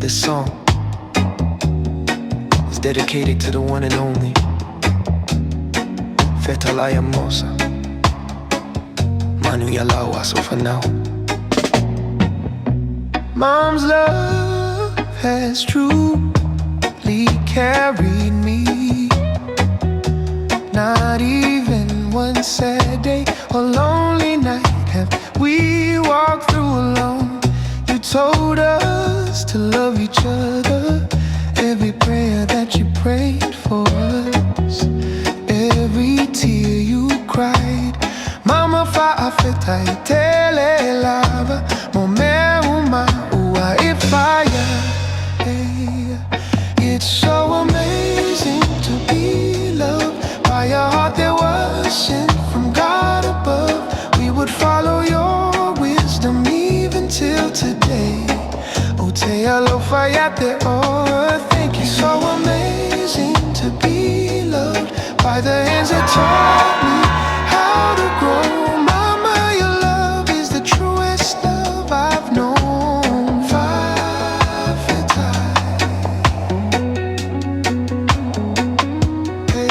This song is dedicated to the one and only Fetalai Amosa. Manu ia lau aso fanau. Mom's love has truly carried me. Not even one sad day or lonely night have we walked through alone. You told us to love each other. Every prayer that you prayed for us, every tear you cried. Mama fa'afetai tele lava, mo mea uma ua e faia. Hey. It's so amazing to be loved by a heart that was sent from God above. We would follow your wisdom even till today. Ou te alofa ia te oe, thank you. So amazing to be loved by the hands that taught me how to grow. Mama, your love is the truest love I've known. Fa'afetai. Hey.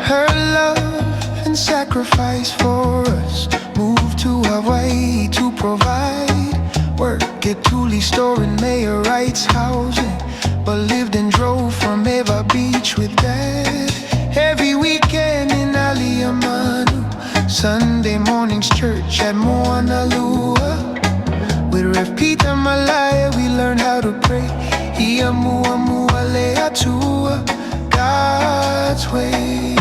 Her love and sacrifice for us moved to Hawaii to provide work at Tuli store in Mayor Wright's housing, but lived and drove from Eva Beach with Dad. Every weekend in Aliamanu, Sunday mornings church at Moanalua. With Rev Peter Malaya, we learned how to pray. Ia muamua le Atua, God's way.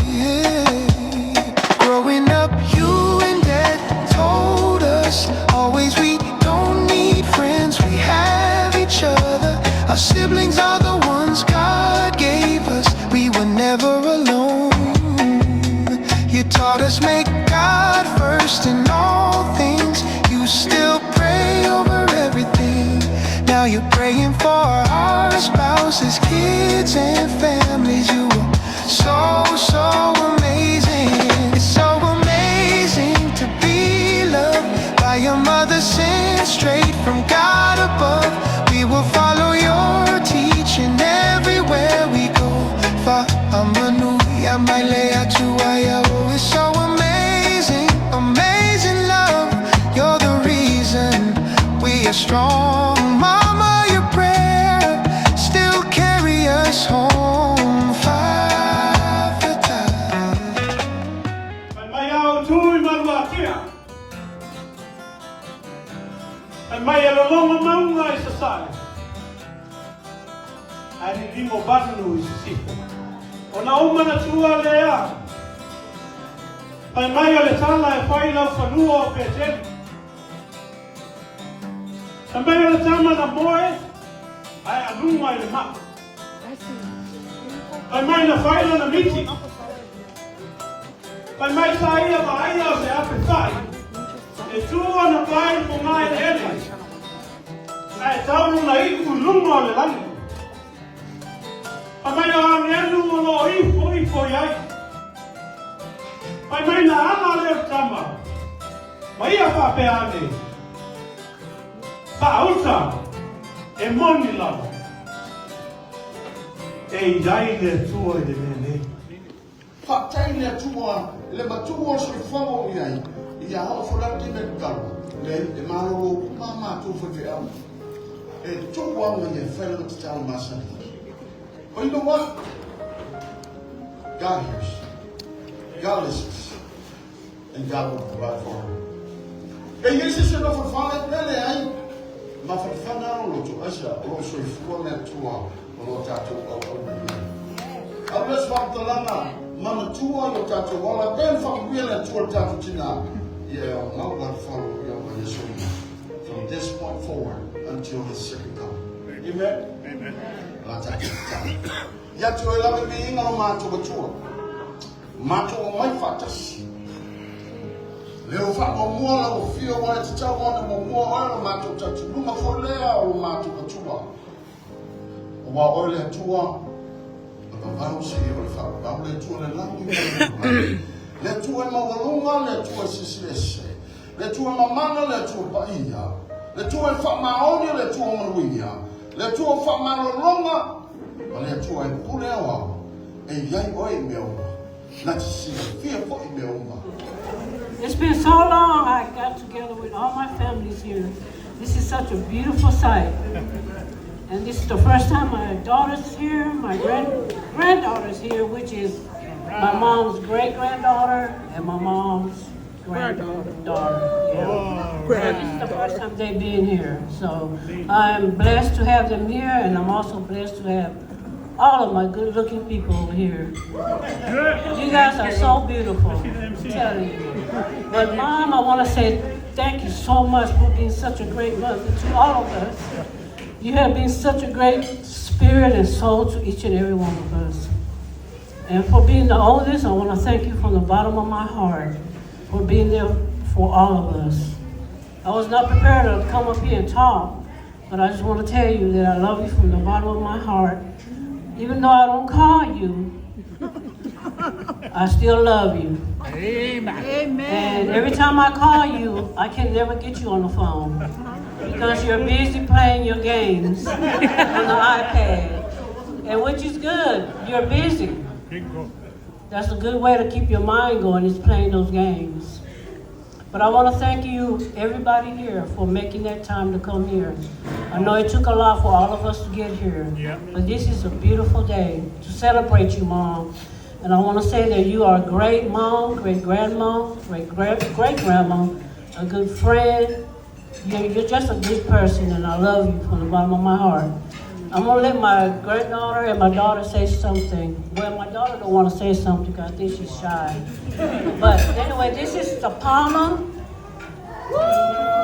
Growing up, you and Dad told us always we don't need friends, we have each other. Our siblings are the ones God gave us. We were never alone. You taught us make God first in all things. You still pray over everything. Now you're praying for our spouses, kids, and families. You were so, so amazing. It's so amazing to be loved by your mother sent straight from God above. We will follow your teaching everywhere we go. Fa'amanuia mai le Atua ia oe. It's so amazing, amazing love. You're the reason we are strong. Mama, your prayer still carry us home. Fa'afetai. Fai mai au tu i Maluatea. Fai mai e lologa mauga i Sasae. Ae liligo vanu i Sisifo. Ona ou manatua lea, fai mai o le tala e fai lau fanua o Peteli. Fai mai o le tama na moe ae aluga i le maa. Fai mai na fai lana miti. Fai mai sa ia vaaia o se ape fai. E tu ana pae i fogaeleele ae tau lona iu i luga o le lagi. Fai mai o agelu o lo o ifo ifo i ai. Fai mai na ala lea o le tama ma ia faapea ane, Faauta, e moni lava, e i ai le Atua i le mea nei. Faafetai i le Atua i le matua o le soifuaga o i ai, ia oo foi la le taimi e tatalo, leai, e malolo uma a matou faifeau e tuu aga ia e fai lana tatalo masani. But you know what? God hears. God listens. And God will provide for her. E i ai se isi e nofo i le fale, e leai, mafanafana lava loto, aisea, o lo o soifua le Atua o lo o tatou auauna i ai. A o le isi faamatalaga, manatua i o tatou ala, pei ona faamanuia le Atua i le tatou tina, ia e aumau la le falo ia ma ia soifua. From this point forward until his second coming. Amen. Amen. La tatou tatalo. Ia te oe lava viiga o matou Atua. Matou omai faatasi. Le o faamuamua lau afio aua e tatau ona muamua oe lo matou talitonuga foi lea o lo matou Atua. Aua oe le Atua o le vavau seia o le faavavau, le Atua o le lagi ma le lalolagi, le Atua e maualuga, le Atua e silisili ese, le Atua e mamana, le Atua paia. Le Atua e faamaoni, o le Atua manuia, le Atua faamalologa, ma le Atua e pule aoao. E i ai oe i mea uma, na te silafia foi mea uma. It's been so long I got together with all my families here. This is such a beautiful sight. And this is the first time my daughter's here, my granddaughter's here, which is my mom's great-granddaughter and my mom's granddaughter. Yeah. So this is the first time they've been here. So I'm blessed to have them here, and I'm also blessed to have all of my good-looking people here. You guys are so beautiful, I'm telling you. But Mom, I want to say thank you so much for being such a great mother to all of us. You have been such a great spirit and soul to each and every one of us. And for being the oldest, I want to thank you from the bottom of my heart for being there for all of us. I was not prepared to come up here and talk, but I just want to tell you that I love you from the bottom of my heart. Even though I don't call you, I still love you. Amen. And every time I call you, I can never get you on the phone because you're busy playing your games on the iPad. And which is good. You're busy. That's a good way to keep your mind going, is playing those games. But I want to thank you, everybody here, for making that time to come here. I know it took a lot for all of us to get here. Yeah. But this is a beautiful day to celebrate you, Mom. And I want to say that you are a great mom, great grandma, great great grandma, a good friend. You're just a good person, and I love you from the bottom of my heart. I'm gonna let my granddaughter and my daughter say something. Well, my daughter don't want to say something because I think she's shy. But anyway, this is Zapana,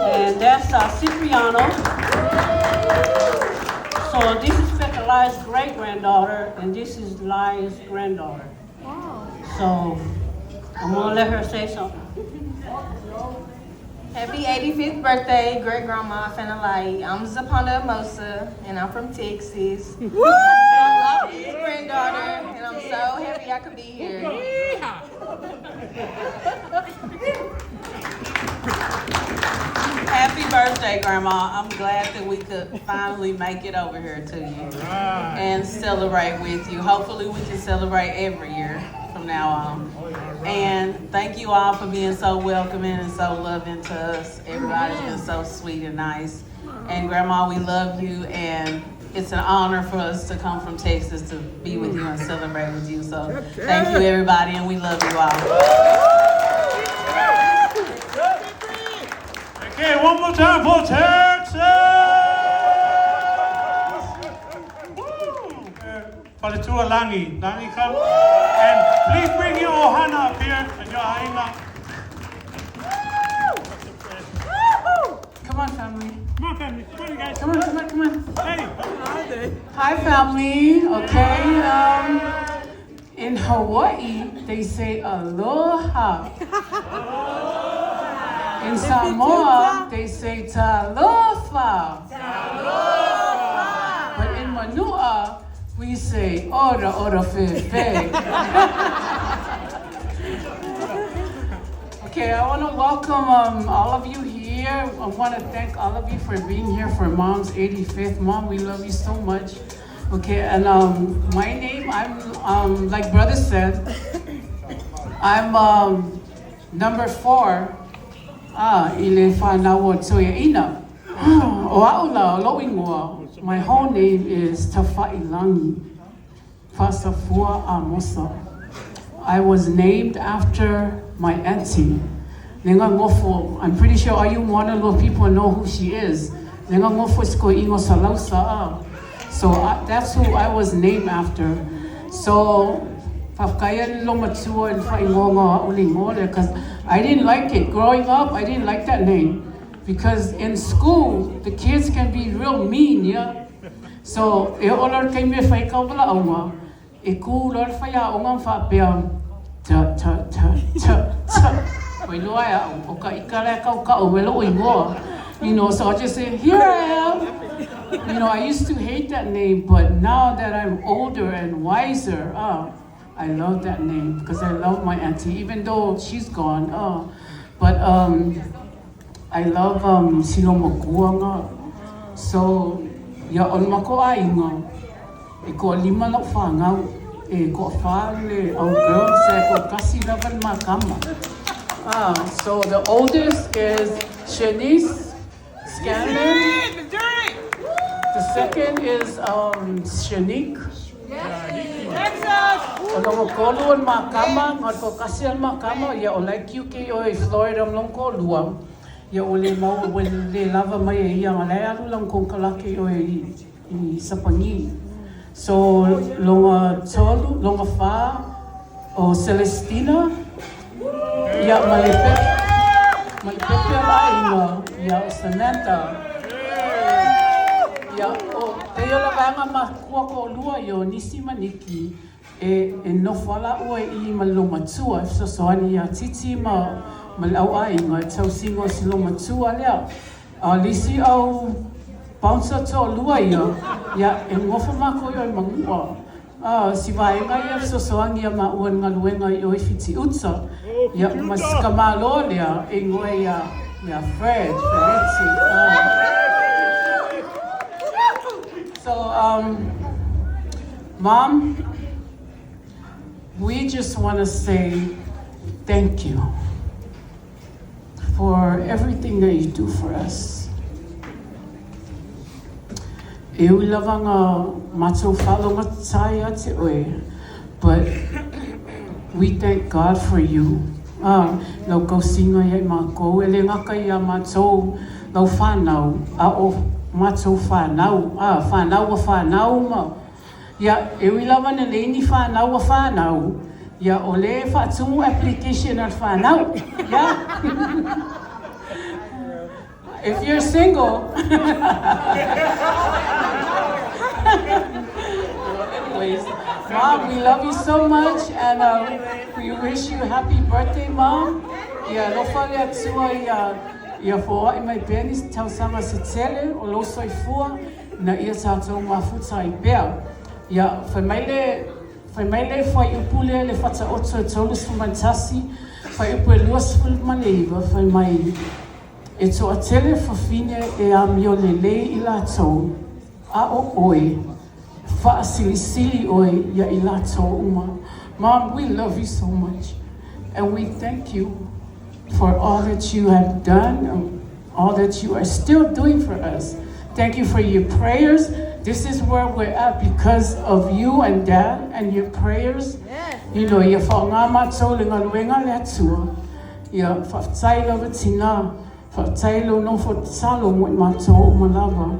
and that's Cipriano. So this is Fekalai's great granddaughter, and this is Lai's granddaughter. So I'm gonna let her say something. Happy 85th birthday, great grandma Fanalai. I'm Zapana Mosa, and I'm from Texas. I'm Lottie's granddaughter, and I'm so happy I could be here. Happy birthday, Grandma. I'm glad that we could finally make it over here to you and celebrate with you. Hopefully, we can celebrate every year from now on. And thank you all for being so welcoming and so loving to us. Everybody's been so sweet and nice. And Grandma, we love you, and it's an honor for us to come from Texas to be with you and celebrate with you. So thank you, everybody, and we love you all. Okay, one more time for Texas! Woo! Faletua Langi. Langi, come. And please bring your ohana up here and your aiga. Come on, family. Come on, family. Come on, you guys. Come on, come on, come on. Hey. Hi, family. Okay. In Hawaii, they say aloha. In Samoa, they say talofa. But in Manua, we say ora ora fe fe. Okay, I want to welcome all of you here. I want to thank all of you for being here for Mom's 85th. Mom, we love you so much. Okay, and my name, I'm, like brother said, I'm number 4. Ah, ile whanau o Toeaina. O aula, lo ingoa. My whole name is Tafailangi Fasafua Amosa. I was named after my auntie. Lenga ngofo, I'm pretty sure all you Moanalua people know who she is. Lenga ngofo sko ingo salausa. So that's who I was named after. So, Fafkaya lo matua and whaingonga uli because I didn't like it. Growing up, I didn't like that name. Because in school, the kids can be real mean, yeah? So, e olar kay me whai kaupala aunga, e ku lor whai a onga whapea, ta ta ta ta ta. Wai loa ia, o ka ikara kau ka o welo o ingoa. You know, so I just say, here I am. You know, I used to hate that name, but now that I'm older and wiser, I love that name because I love my auntie, even though she's gone. But I love um, si lou matua ga. So, ia o le matou aiga, e toalima lau fanau, e toafa le au girls ae toatasi lava le ma tama. Ah, so the oldest is Shanice Scanlon. The second is um, Shanique. O lona tolu o le ma tama, na o le toatasi lava le ma tama, ia o la e tiute i o i Florida ma lona toalua, ia ua le maua, ua le lava mai e ia, o la e alu lana konekarate i o i Sapani. So, lona tolu, lona fa o Celestina, ia ma le pepe, ma le pepe o le aiga, ia o Samantha. Ia, o, pei o le vaega matutua toalua ia o Nisi ma Niki, e, e nofo lava laua i i ma le loomatua e fesoasoani ia Titi ma, ma le au aiga i le tausiga o si loomatua lea. A o le isi au bouncer toalua ia, ia, e nofo matou i o i Manua. A, si vaega ia e fesoasoani ia maua i le galuega i o i Fitiuta. Ia, ma si tamaloa lea e igoa ia, ia Fred, Feleti. So, Mom, we just want to say thank you for everything that you do for us. E ui lava na matou faalogotatā ia te oe, but we thank God for you. Ah, lau tausiga ia i matou, e le gata ia matou lau fanau, a o matou fanau, ah, fanau a fanau ma, ia, e ui lava ina leai ni fanau a fanau, ia, o lea e faatumu application a le fanau, ia. If you're single. Anyways, Mom, we love you so much and we wish you happy birthday, Mom. Ia alofa le Atua ia ia foai mai pea nisi tausaga se tele o lou soifua ina ia tatou mafuta ai pea. Ia fai mai le fai mai le fuaiupu lea le Fataoto e 31, fuaiupu e 29, fai mai E toatele fafine e amio lelei i latou, a o oe, faasilisili oe ia i latou uma. Mom, we love you so much and we thank you for all that you have done and all that you are still doing for us. Thank you for your prayers. This is where we're at because of you and Dad and your prayers. You know, ia faaaoga matou i le galuega a le Atua. Ia, faafetai lava tina, faafetai lou nofo tatalo mo i matou uma lava.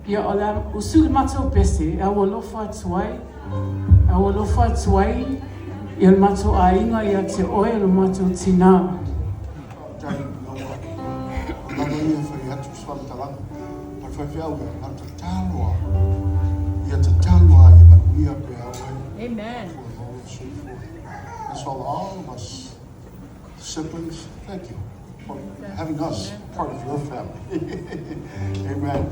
Ia, o le a usu le matou pese e aualofa atu ai, e aualofa atu ai ia le matou aiga ia te oe lo matou tina. Faafetai lau o lava ia e fai atu se faamatalaga ma le faifeau ia na tatalo a ia tatalo a ia manuia pea oe. Amen. Soifua. That's all of us siblings, thank you for having us part of your family. Amen.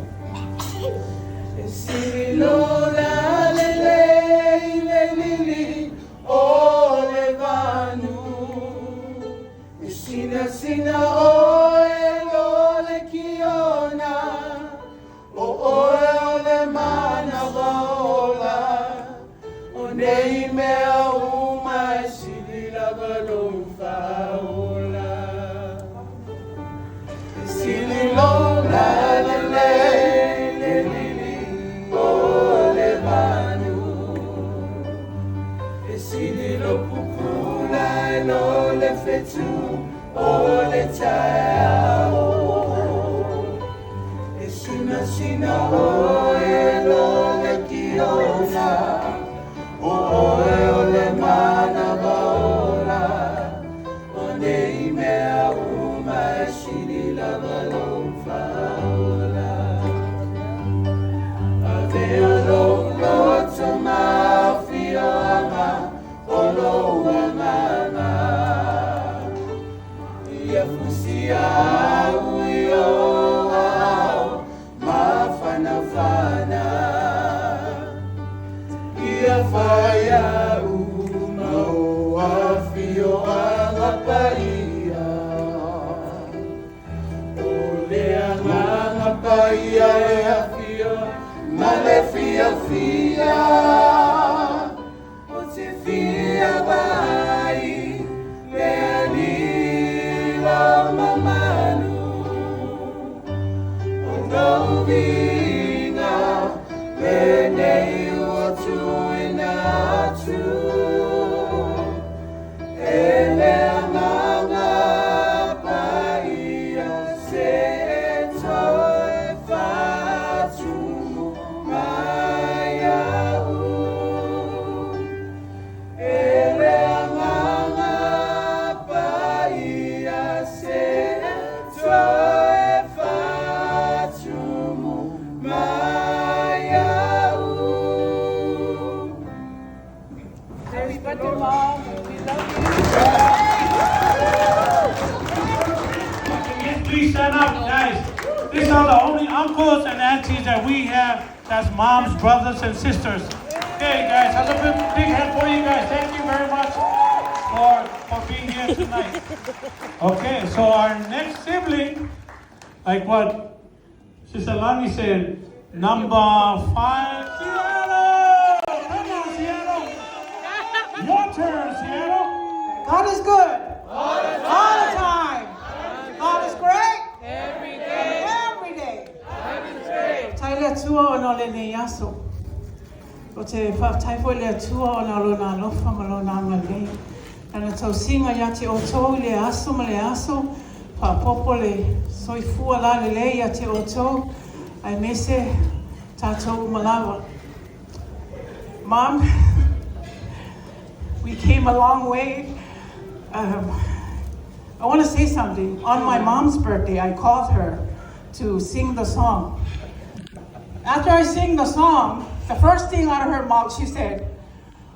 e afio ma le fiafia O te fia vaai le Alii lau mamalu O lou viiga lenei ua tuuina atu E le Agaga Paia se toe faatumu mai au. E le Agaga Paia se toe faatumu mai au. Happy birthday, Mom. We love you. Can you please stand up, guys? These are the only uncles and aunties that we have. That's moms, brothers, and sisters. Okay, guys, that's a big, big hand for you guys. Thank you very much for being here tonight. Okay, so our next sibling, like what Sister Lani said, number 5, Seattle! Come on, Seattle! Your turn, Seattle. God is good. All the time. God is great. Every day. Every day. Faafetai le Atua ona o lenei aso. Ou te faafetai foi i le Atua ona o lona alofa ma lona agalelei. Lana tausiga ia te outou i le aso ma le aso, faaopoopo le soifua lalelei ia te outou, aemaise tatou uma lava. Mom, we came a long way. I want to say something. On my mom's birthday, I called her to sing the song. After I sing the song, the first thing out of her mouth, she said,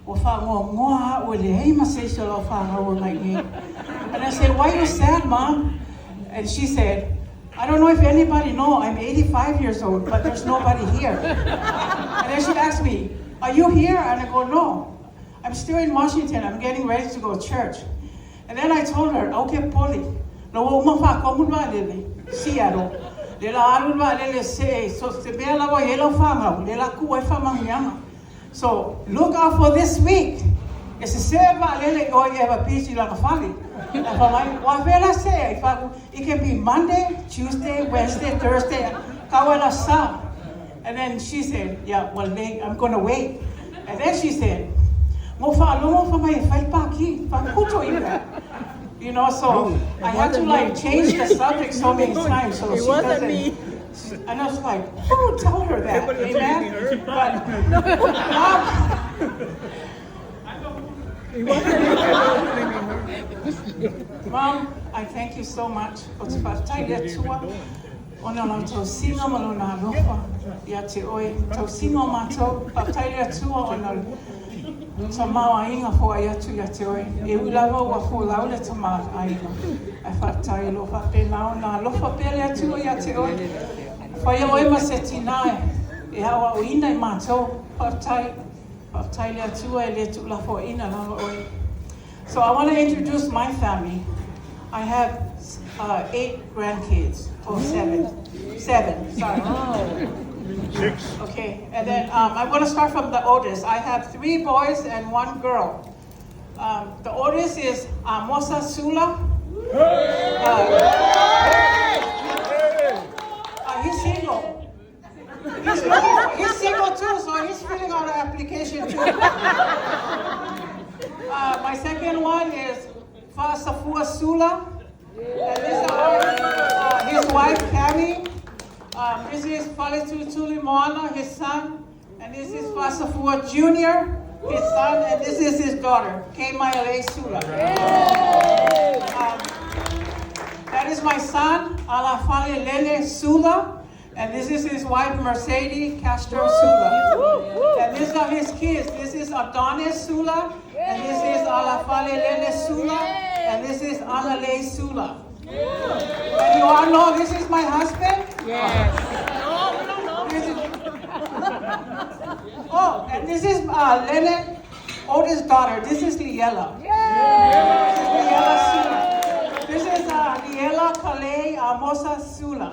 "Ua faanoanoa au e leai ma se isi o lau fanau o mai nei." And I said, "Why are you sad, Mom?" And she said, "I don't know if anybody know, I'm 85 years old, but there's nobody here." And then she asked me, "Are you here?" And I go, "No, I'm still in Washington. I'm getting ready to go to church." And then I told her, "Okay, poli, lo ua uma faakomu le vaalele, Seattle. Le la alu le vaalele se, so se mea lava i ai lau fanau, le la ku ai faamanuiaga. So look out for this week. E sesē le vaalele i o i Ewa Beach i lana fale." A fai mai, "Ua fea la se ai faku? It can be Monday, Tuesday, Wednesday, Thursday, kau e la sa." And then she said, "Yeah, well, I'm gonna wait." And then she said, "Mo whaalogo fa mai e fai paki, fa who told you that?" So I had to like change the subject so many times so It she wasn't doesn't. me. And I was like, who would tell her that? Amen? But Mom, It wasn't me. Mom, I thank you so much. O te faafetai le Atua. Ona o lau tausiga ma lona alofa. Ia te oe, tausiga o matou. Faafetai le Atua ona tamaoaiga foai atu ia te oe. E ui lava ua folau le tamaoaiga. Ae faafetai o lo o faapena ona alofa pea le Atua ia te oe. Faia oe ma se tinā e aoaoina i matou. Faafetai. Faafetai le Atua e le tuulafoaiina lava oe. So I want to introduce my family. I have eight grandkids, or seven. Seven, sorry. Six. Okay, and then I'm going to start from the oldest. I have three boys and one girl. The oldest is Amosa Sula. He's single. He's single too, so he's filling out an application too. My second one is Fasafua Sula. And this is his wife, Cami. This is Faletu Tuli Moana, his son. And this is Fasafua Jr., his son. And this is his daughter, Kmaila Sula. That is my son, Alafale Lele Sula. And this is his wife, Mercedes Castro Sula. And these are his kids. This is Adonis Sula. And this is Alafale Lele Sula. And this is Alale Sula. And you all know this is my husband? Yes. No, we don't know. Oh, and this is Lele, oldest daughter. This is Liela. This is Liela Sula. This is Liela Kalei Amosa Sula.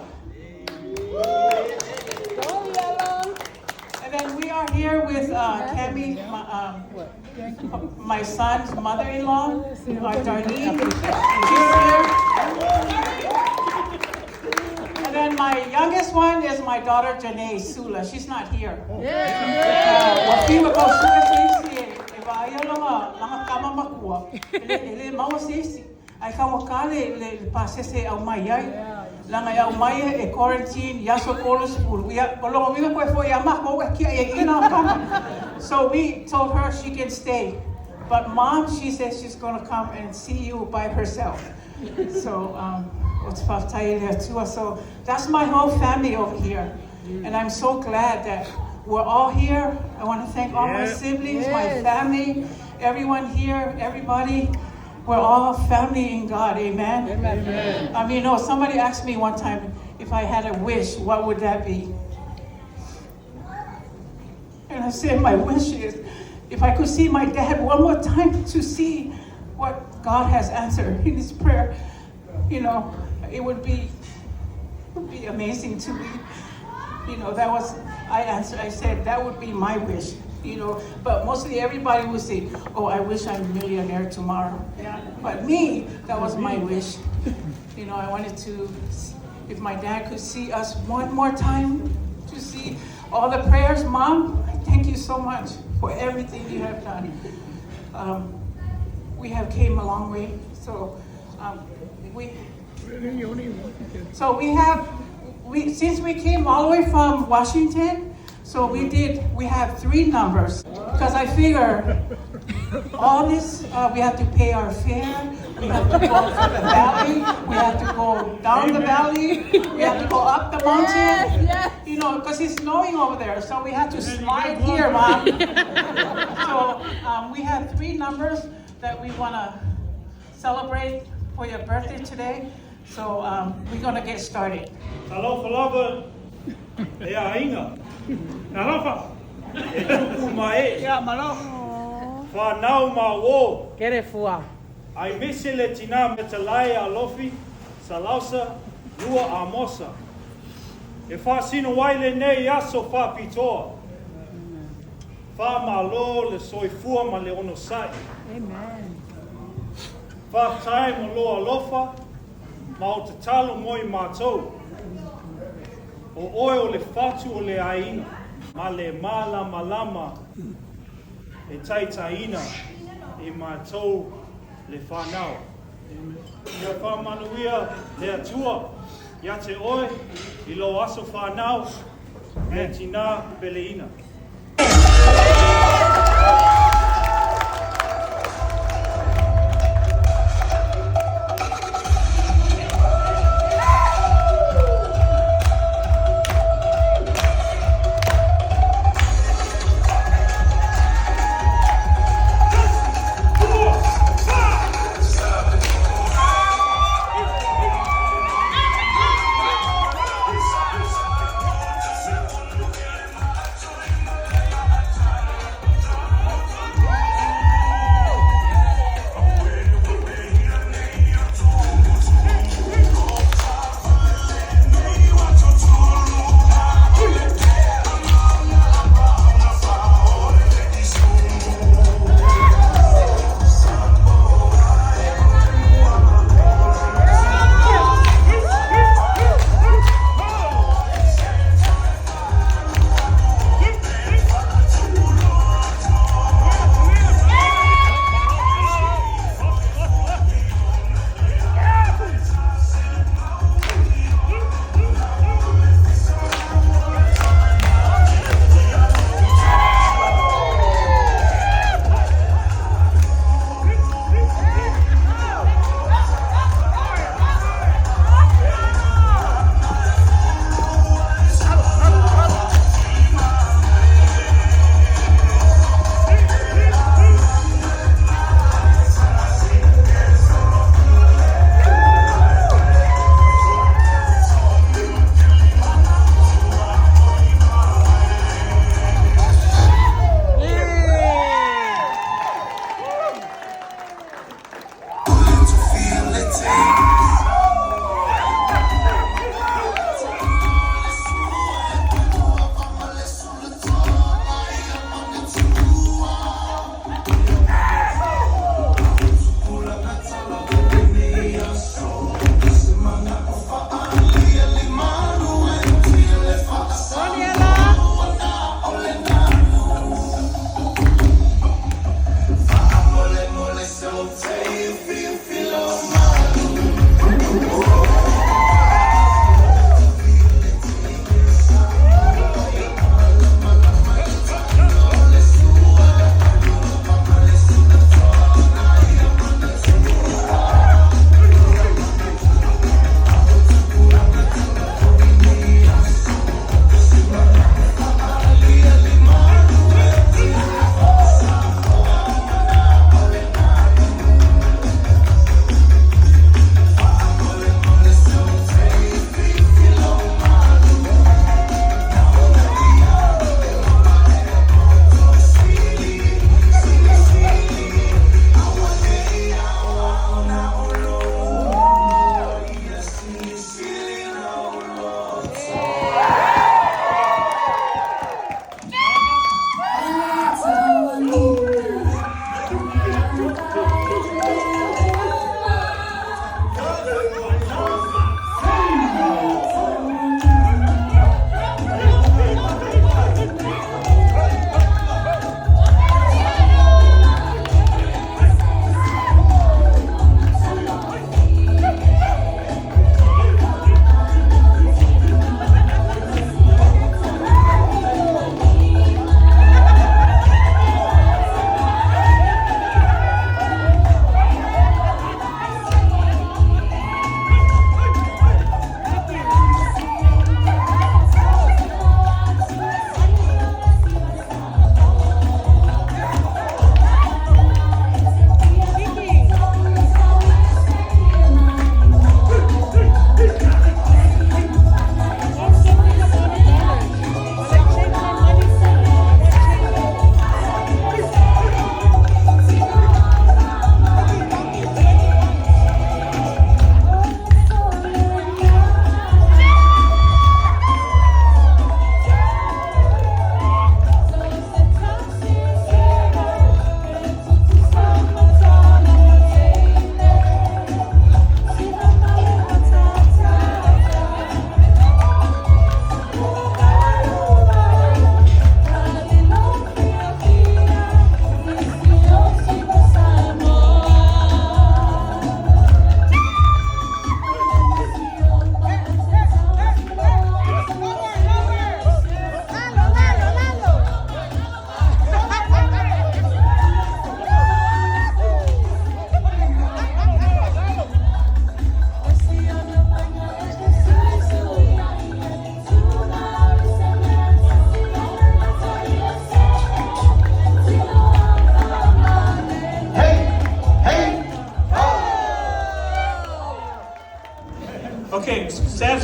my son's mother-in-law, Darlene. She's here. And then my youngest one is my daughter, Janae Sula. She's not here. Ua fiu e kau sue se isi e vaaia lona tama makua. E le maua se isi. Ae taugata le pasese e aumai ai. Leaga e aumai e quarantine i aso 30. Ia, o lona uiga toe foi ia matou e tiai ai i i na tama. So we told her she can stay. But Mom, she says she's going to come and see you by herself. So, ou te faafetai i le Atua. So that's my whole family over here. And I'm so glad that we're all here. I want to thank all my siblings, my family, everyone here, everybody. We're all family in God, amen? Amen. I mean, somebody asked me one time if I had a wish, what would that be? And I said, my wish is if I could see my dad one more time to see what God has answered in his prayer, it would be amazing to me. That was, I answered, I said, that would be my wish. But mostly everybody would say, "Oh, I wish I'm a millionaire tomorrow." But me, that was my wish. I wanted to, if my dad could see us one more time, to see all the prayers. Mom, thank you so much for everything you have done. We have came a long way. So we have, we since we came all the way from Washington, so we have three numbers because I figure all this, we have to pay our fare, we have to go through the valley, we have to go down the valley, we have to go up the mountain. Because it's snowing over there, so we have to slide here, Mom. So we have three numbers that we want to celebrate for your birthday today. So we're gonna get started. Talofa lava e aiga. Talofa. E tupu ma e'e. Ia, malo. Fanau ma uō. Kere fua. Aemaise le tinā Metalai Alofi, Salausa, Lua Amosa. E faasino ai lenei aso faapitoa. Faamalo le soifua ma le onosa'i. Amen. Faafetai mo lou alofa, ma o tatalo mo i matou. O oe o le fatu o le aiga, ma le malamalama e taitaiina i matou le fanau. Ia faamanuia le Atua, ia te oe, i lou aso fanau, le tinā peleina.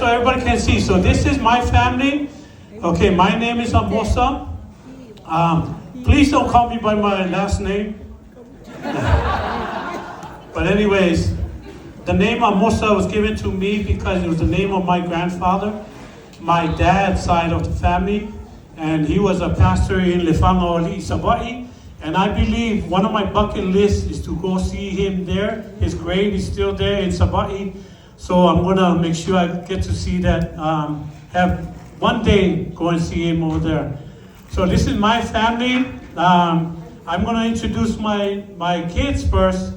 everybody can see. So this is my family. Okay, my name is Amosa. Please don't call me by my last name. But anyways, the name Amosa was given to me because it was the name of my grandfather, my dad's side of the family, and he was a pastor in Lefaga Savaii. And I believe one of my bucket lists is to go see him there. His grave is still there in Savaii. So I'm gonna make sure I get to see that, have one day go and see him over there. So this is my family. I'm gonna introduce my kids first,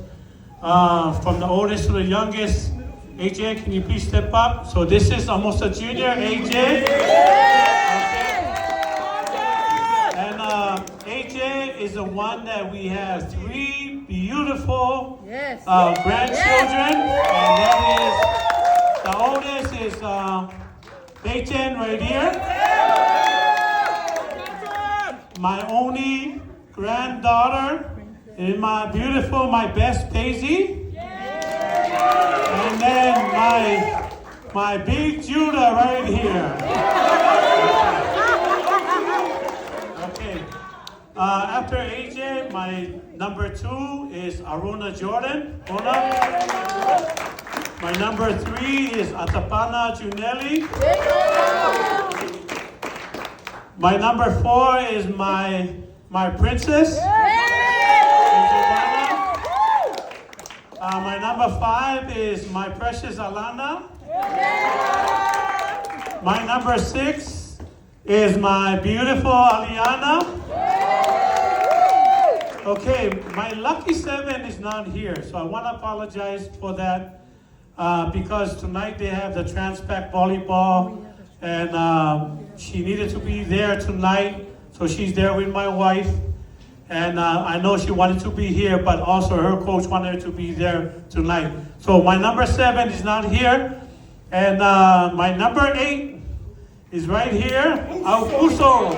from the oldest to the youngest. AJ, can you please step up? So this is Amosa Jr., AJ. And AJ is the one that we have three beautiful grandchildren. And that is, the oldest is Dayton right here. My only granddaughter is my beautiful, my best Daisy. And then my big Judah right here. Okay. After AJ, my number 2 is Aruna Jordan. Aruna. My number 3 is Atapana Junelli. My number 4 is my princess. My number 5 is my precious Alana. My number 6 is my beautiful Aliana. Okay, my lucky 7 is not here, so I want to apologize for that because tonight they have the Transpac volleyball, and she needed to be there tonight, so she's there with my wife. And I know she wanted to be here, but also her coach wanted her to be there tonight. So my number 7 is not here. And my number 8 is right here, Aukuso.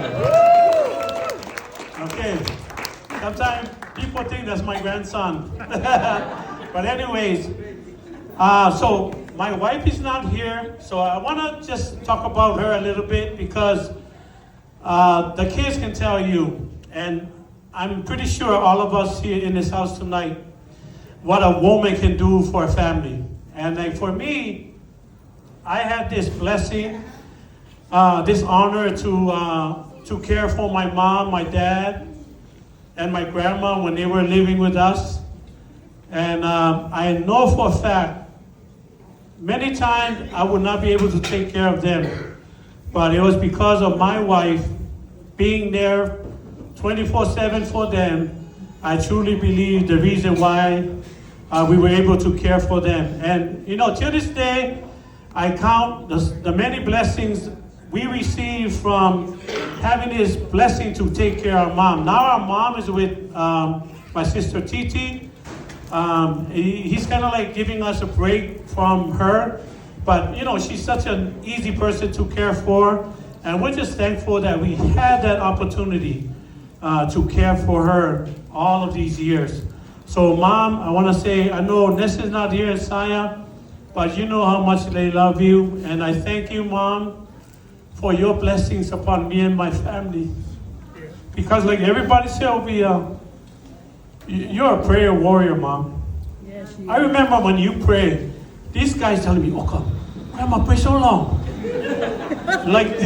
Okay. Sometimes people think that's my grandson. But anyways, so my wife is not here. So I want to just talk about her a little bit because the kids can tell you, and I'm pretty sure all of us here in this house tonight, what a woman can do for a family. And for me, I had this blessing, this honor to care for my mom, my dad, and my grandma when they were living with us. And I know for a fact, many times I would not be able to take care of them, but it was because of my wife being there 24/7 for them. I truly believe the reason why we were able to care for them. And till this day, I count the many blessings we received from having this blessing to take care of our mom. Now our mom is with my sister Titi. He's kind of like giving us a break from her. But she's such an easy person to care for. And we're just thankful that we had that opportunity to care for her all of these years. So Mom, I want to say, I know Ness is not here in Saya, but you know how much they love you. And I thank you, Mom, for your blessings upon me and my family. Because like everybody said, you're a prayer warrior, Mom. Yes, you I are. remember when you pray, these guys telling me, oh, come, Grandma, pray so long. Like,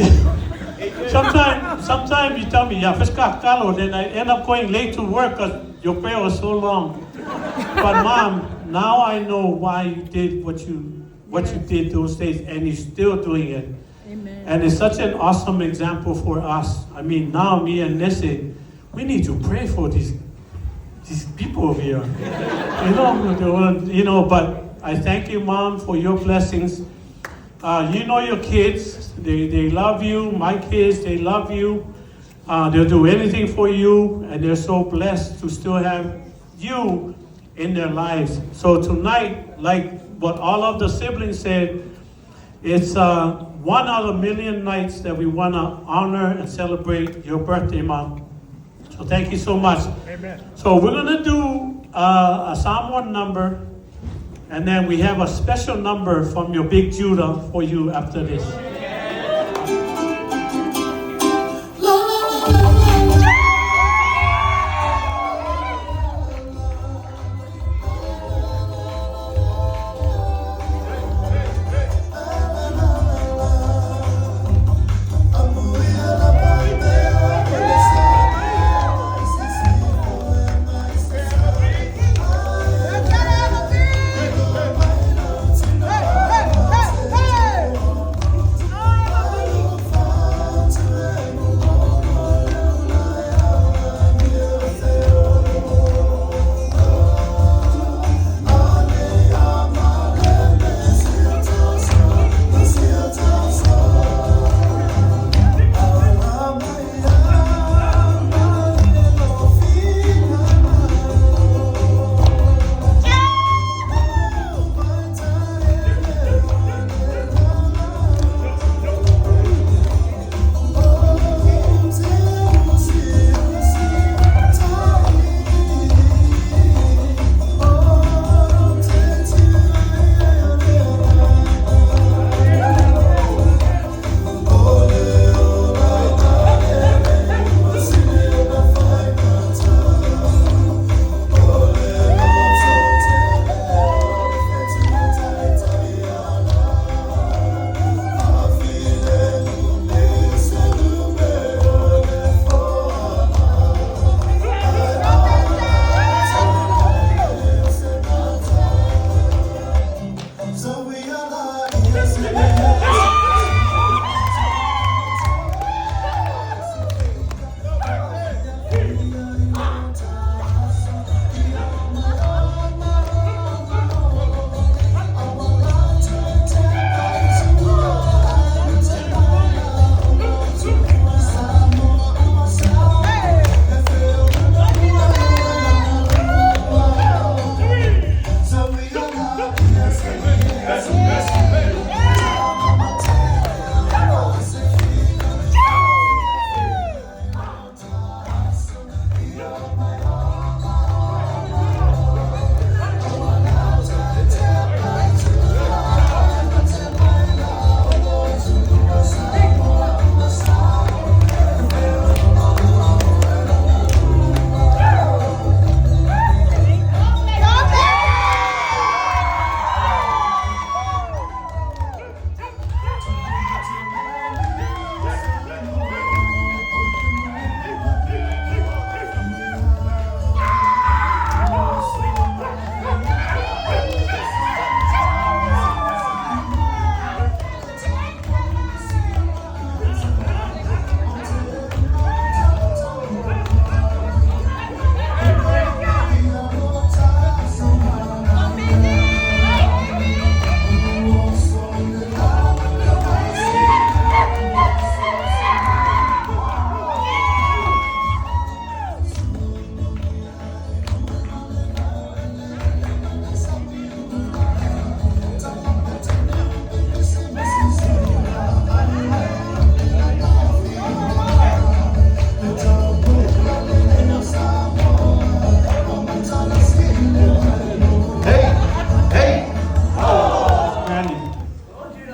sometimes you tell me, yeah, first kalo, then I end up going late to work because your prayer was so long. But Mom, now I know why you did what you did those days, and you're still doing it. Amen. And it's such an awesome example for us. Now me and Nesse, we need to pray for these people over here. But I thank you, Mom, for your blessings. You know your kids, they love you. My kids, they love you. They'll do anything for you, and they're so blessed to still have you in their lives. So tonight, like what all of the siblings said, it's 1 out of a million nights that we want to honor and celebrate your birthday, Mom. So thank you so much. Amen. So we're going to do a Samoan number. And then we have a special number from your big Judah for you after this.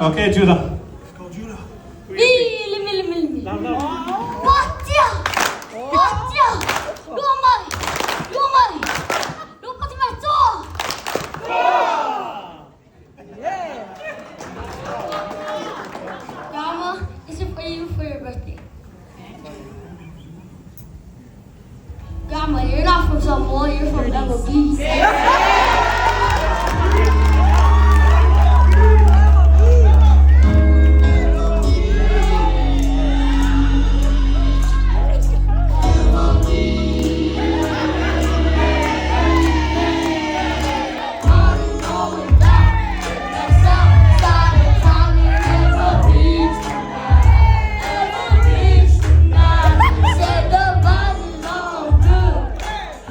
Okay, Judah. Go, Judah. Grandma, this is for you for your birthday. Grandma, you're not from Samoa, you're from MLB.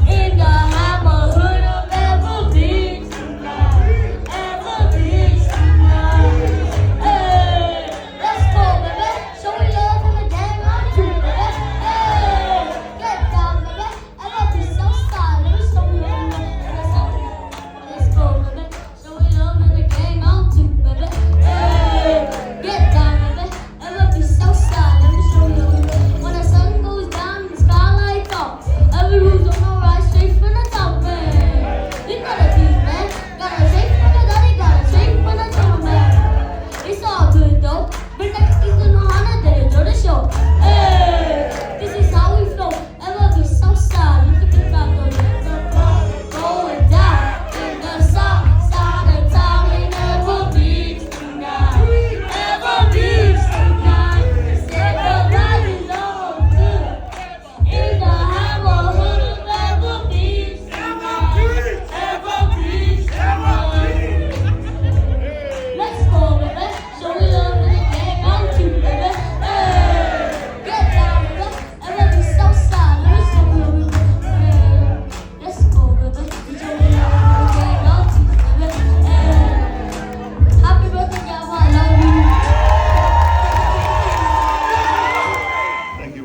In the hammer, hood of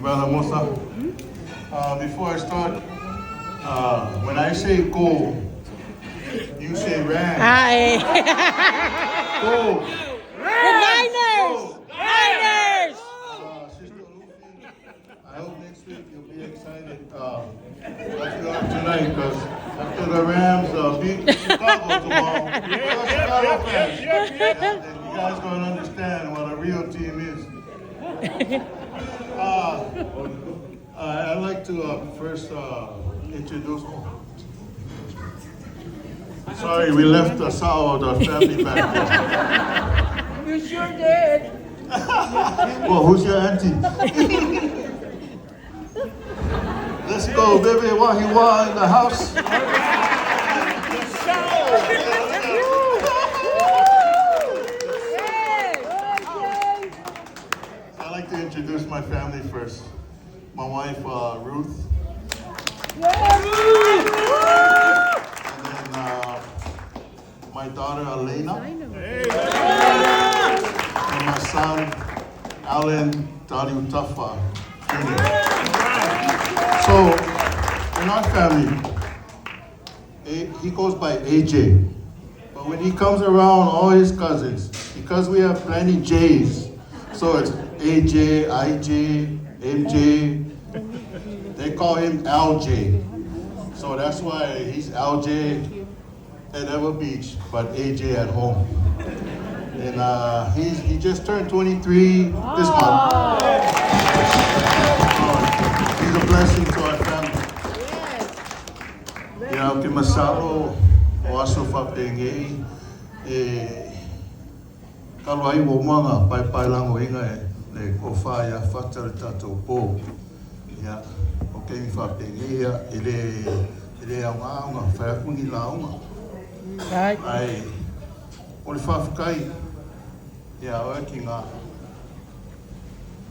Brother Mosa. Before I start, when I say go, you say Rams. Hi. Go. The Niners! Niners! Sister Luffy, I hope next week you'll be excited like you are tonight, because after the Rams beat Chicago tomorrow, we're Chicago fans. Yeah, then you guys gonna understand what a real team is. I'd like to first introduce. Oh, sorry, we left the Sao, the family back there. You sure did. Well, who's your auntie? Let's go, baby. Wahiwa in the house. I'd like to introduce my family first. My wife, Ruth. And then my daughter, Elena. And my son, Alan Taliutafa Jr. So, in our family, he goes by AJ. But when he comes around all his cousins, because we have plenty J's, so it's AJ, IJ, MJ, they call him LJ. So that's why he's LJ at Ewa Beach, but AJ at home. And he just turned 23 this month. So he's a blessing to our family. Yeah, okay, masalo o aso whapengei e kalo ai o manga pai pai lango inga e le ko whaia whata le tātou pō. Ia, o kei mi whapengei ia e le au ngā unga, whai aku ni la unga. Ai, o le whawhikai, ia oe ki ngā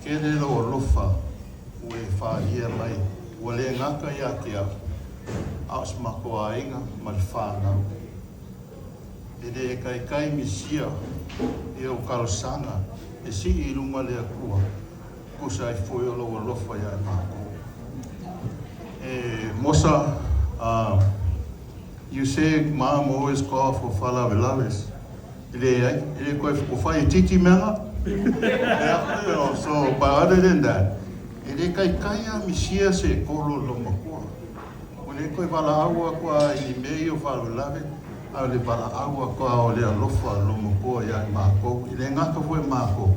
kere lo o lofa o e whaia mai, ua le ngaka ia te au, ao se mako a inga ma le whanau. E le kai kai misia e o kalosanga, e si i luma le akua, kusa ai foi o lo o lofa ia e mako. E Mosa, you say mom always call for falavelave. E le ai, e le koe o whai e titi meanga. Yeah, you know, so, but other than that, e le kai kai a misia se kolo lo makua. O le koe wala aua kua i mei o falavelave, a le wala aua kua o le alofa lo makua ia i mākou. E le ngaka fue mākou.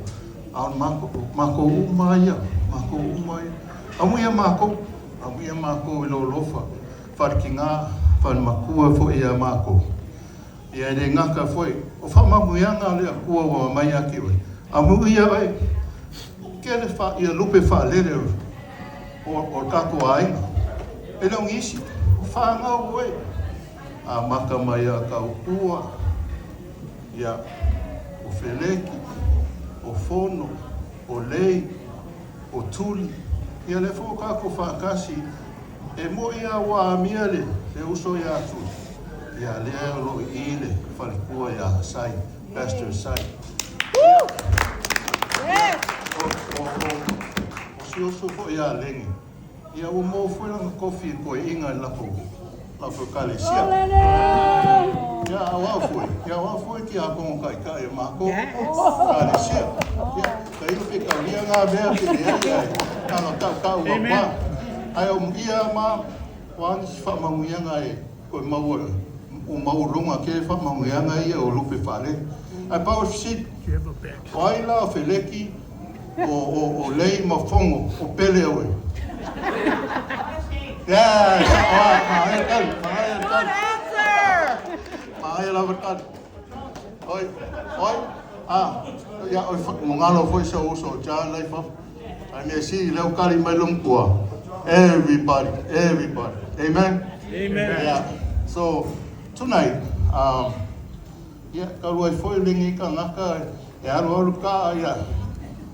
A o mākou uma ia, mākou uma ia. Amu ia mākou, amu ia mākou i lo lofa. Whariki ngā, whare makua fo ia mākou. Ia e le ngaka foi, o whamamu ia ngā lea kua wa mai ake oe. Amu ia oe, ke le wha, ia lupe wha lele o kako ainga. E leo ngisi, o wha ngau oe. A maka mai a kau kua, ia o wheleki, o fono, o lei, o tuli. Ia le fo kako whakasi, e mo ia wa amia le uso ia atu. Ia lea lo i le wharekua ia Sai, Pastor Sai. O si oso fo ia lenge. Ia o mō fue langa kofi ko e inga i lako kalesia. Ia au fue, ia au fue ki a kongo kai kai e mako. Kalesia. Ia, ka ilu pe kaulia ngā mea pe le ai ai. Kanga tau kau wa pa. Ai o ia ma, wani si wha manguianga e koe maua, o maurunga ke wha manguianga ia o lupe whale. Ai pau si, o ai la o wheleki, o lei ma fongo, o pele oe. Yeah, maia tali, maia tali. Good answer! Maia lava tali. Oi, oi, ah, ia oi mongalo foi sa uso, John lai fa. Ai me si leo kali mai longkua. Everybody, everybody. Amen? Amen. Yeah. So, tonight, yeah, ka rua foi lengi ka ngaka, e aru aru ka, ia,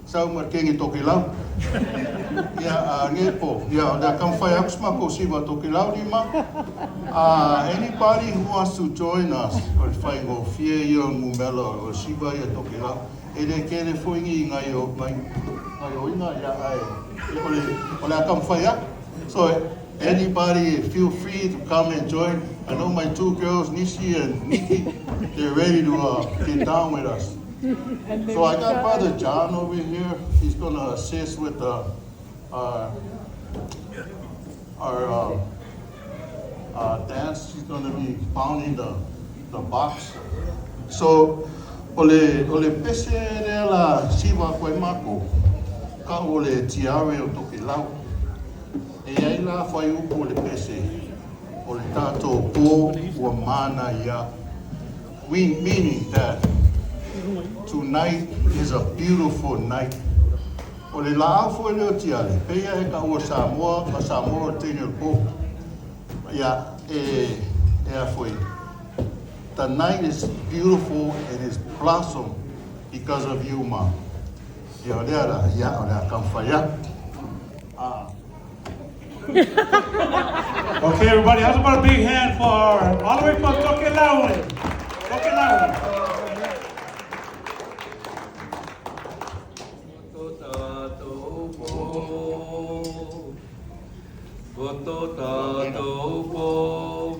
sau mar kengi toki lau. Yeah, ngepo, yeah, da kam whai aku sma ko siwa toki lau ni ma. Anybody who wants to join us, or whai ngō fie ia ngumela, o siwa ia toki lau, E le kele foi ni ngai o ngai ngai o ina ia ai e o le o le aka mwhai atu. So anybody feel free to come and join. I know my two girls, Nishi and Nikki, they're ready to get down with us. So I got Brother John over here. He's gonna assist with the our dance. He's gonna be pounding the box. So o le pese lea la siva koe mako ka o le tiare o Tokelau. E ai la whai upu o le pese o le tātou pō ua mana ia. We, meaning that tonight is a beautiful night. O le la au foi leo tiare, peia he ka ua Samoa, ma Samoa o teine o le pō. Ia, e a foi. The night is beautiful and it's blossom because of you, ma. Ia o lea la, ia o lea kamwhai. Ah. Okay, everybody, how's about a big hand for all the way from Tokelau? Tokelau. Koto tātou po.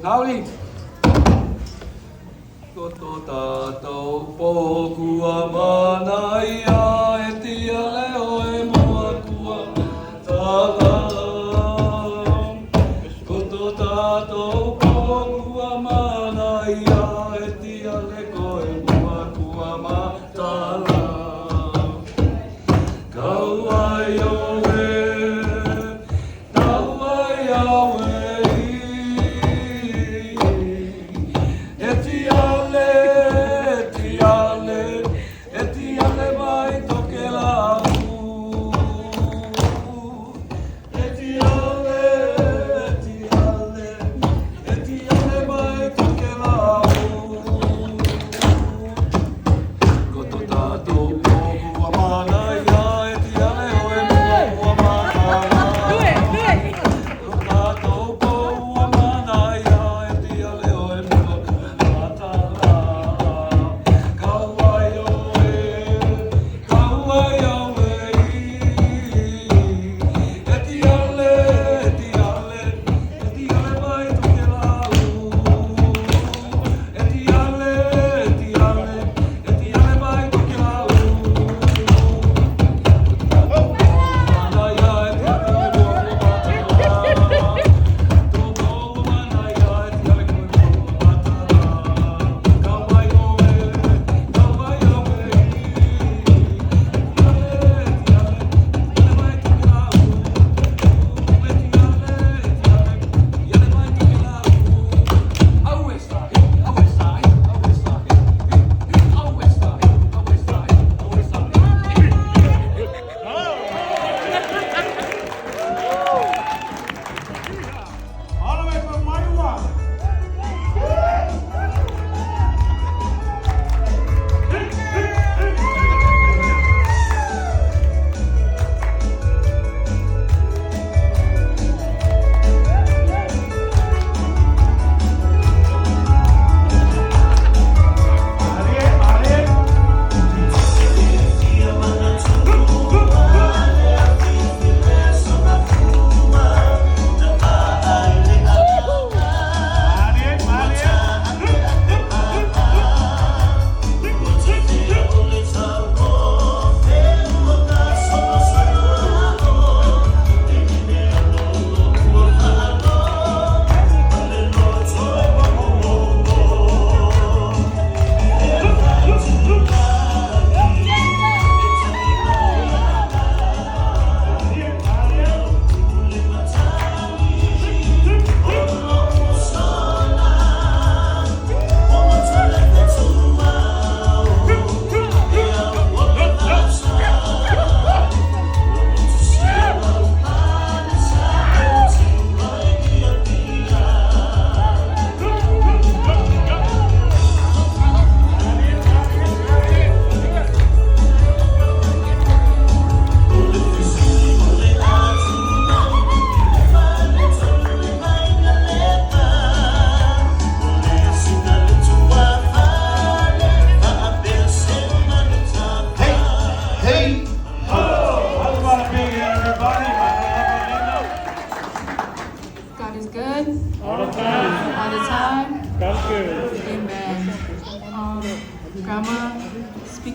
Kauli. Koto tātou po kua mana ia e tia leo e mua kua tala. Koto tātou po kua mana ia e tia leko e mua kua matala. Kau ai oe, tau ai awe i. E tiale, tiale, e tiale mai Tokelau.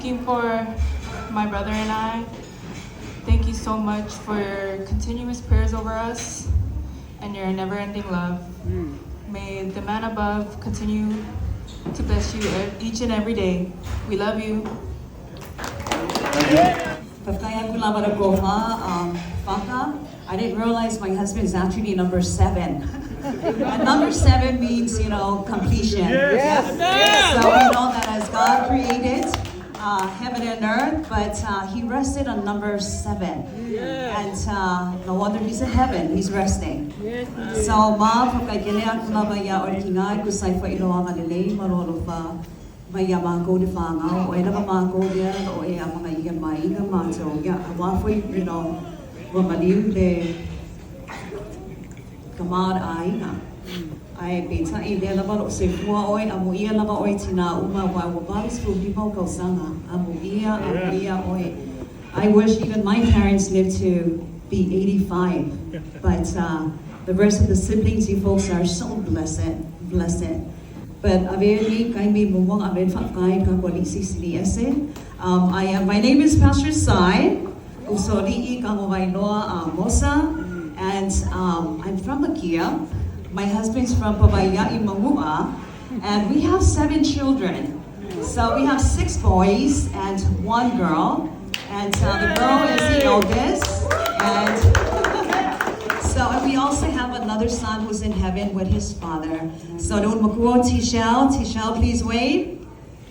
Speaking for my brother and I, thank you so much for your continuous prayers over us and your never ending love. May the man above continue to bless you each and every day. We love you. I didn't realize my husband is actually number 7. And number 7 means, you know, completion. Yes. Yeah. So we know that as God created heaven and earth, but he rested on number 7. Yes. And no wonder he's in heaven, he's resting. Yes. So, ma, whakaikele aku lava ia o le kinga ku sai wha iloanga le lei marolofa mai ia mākou le whāngau, o e lava mākou lea o e amanga ia mai inga mātou. Ia, a wā you know, wa maliu le kamar aiga. Ai peta i lea lava lo se fua oi, a mo ia lava oi tina uma wa wa valu sfu lima o kausanga. A mo ia oi. I wish even my parents lived to be 85, but the rest of the siblings, you folks are so blessed, blessed. But aveli kaimi mumong avel fakai ka kwali sisili ese. My name is Pastor Sai. Usori'i Kangowailoa Mosa, and I'm from Makia. My husband's from Pabaya'i Mangua, and we have 7 children. So we have 6 boys and 1 girl, and the girl is the eldest. And so and we also have another son who's in heaven with his father. So don't makuo Tishel, Tishel, please wave.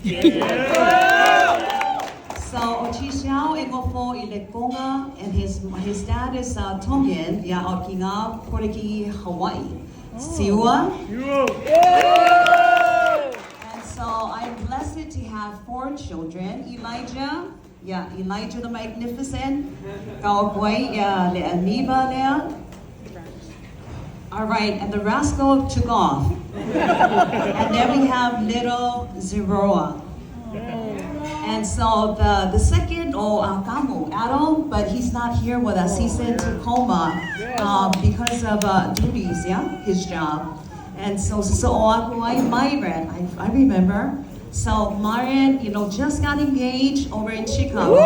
Yeah. So Ochixiao Engofo Ilekonga, and his dad is Tongan, ya Okinga, Poriki, Hawaii. Siua. And so I'm blessed to have 4 children. Elijah, yeah, Elijah the Magnificent, Kaokwai, yeah, Le Aniba Lea. All right, and the rascal took off. And then we have little Zeroa. And so the second, Kamu, Adam, but he's not here with us. He's in Tacoma because of duties, yeah, his job. And so Myron, I remember. So Myron, you know, just got engaged over in Chicago.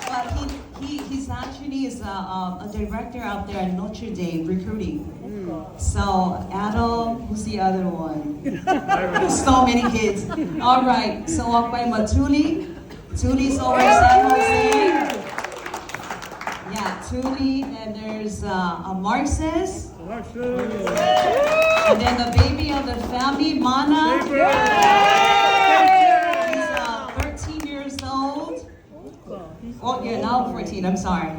But he's actually is a director out there at Notre Dame recruiting. So Adam, who's the other one? So many kids. All right. So up by Matuli. Tuli's over in San Jose. Yeah, Tuli. Then there's a Marxist. And then the baby of the family, Mana. He's 13 years old. Oh, yeah, now 14. I'm sorry.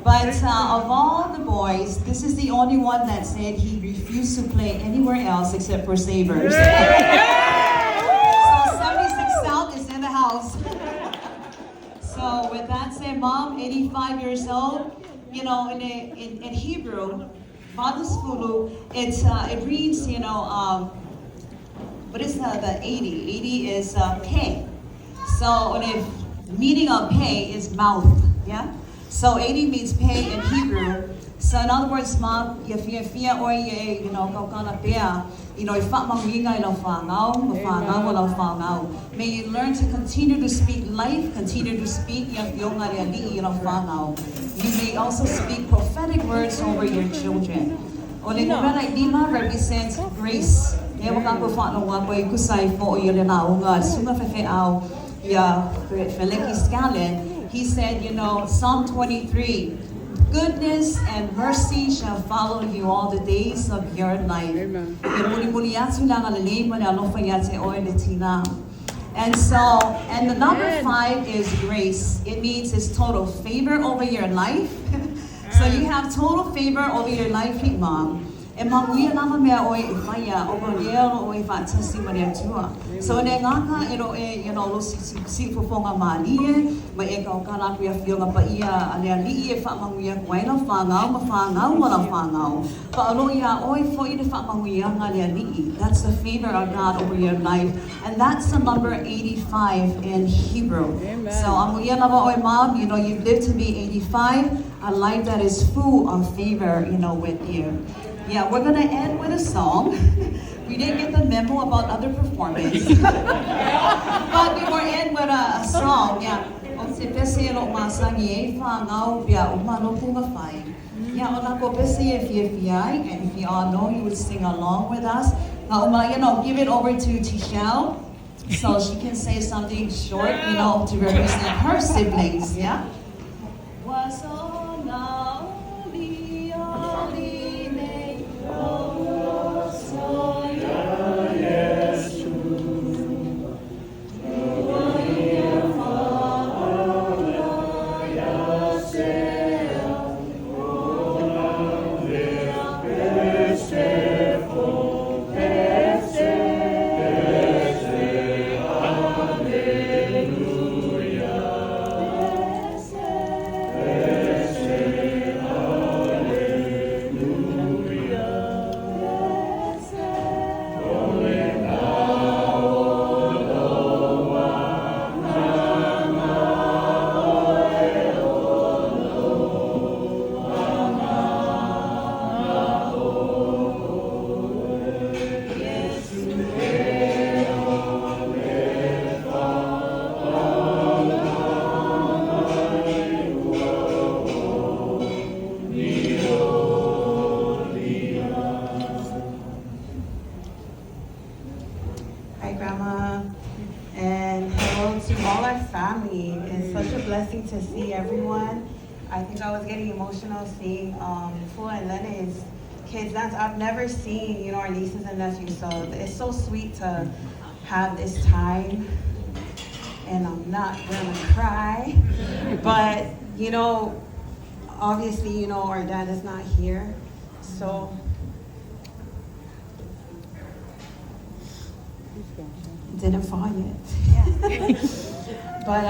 But of all the boys, this is the only one that said he refused to play anywhere else except for Sabres. Yeah. So 76 South is in the house. So with that said, Mom, 85 years old, you know, in Hebrew, Vadusfulu, it reads, you know, what is the 80? 80 is pay. So if the meaning of pay is mouth, yeah? So 80 means pay in Hebrew. So in other words, Mom, you know, may you learn to continue to speak life, continue to speak. You may also speak prophetic words over your children. Lima represents grace. He said, you know, Psalm 23, goodness and mercy shall follow you all the days of your life. Amen. And so, and the number 5 is grace. It means it's total favor over your life. So you have total favor over your life, Mom. E mamuia lava mea oe e whaia, o lea o e whaatasi ma le atua. So ne ngaka e ro e, you know, lo si fofonga malie, ma e ka o kana kuia fionga pa ia, a lea lii e whaamanguia kuai la whangau, ma whangau ma la whangau. Pa alo ia oe fo i le whaamanguia ngā lea lii. That's the favor of God over your life. And that's the number 85 in Hebrew. Amen. So amuia lava oe mom, you know, you've lived to be 85, a life that is full of favor, you know, with you. Yeah, we're gonna end with a song. We didn't get the memo about other performance. But we were in with a song, yeah. O se pese e lo'u masani e fagau pea uma loku ma fai. Yeah, o lako pese e fiafia ai, and if you all know, you would sing along with us. Give it over to Tishelle so she can say something short, to represent her siblings, yeah? Hi, Grandma, and hello to all our family. It's such a blessing to see everyone. I think I was getting emotional seeing Fua and Lene's kids dance. I've never seen, our nieces and nephews, so it's so sweet to have this time. And I'm not gonna cry, but obviously, our dad is not here, so. Didn't fall yet. But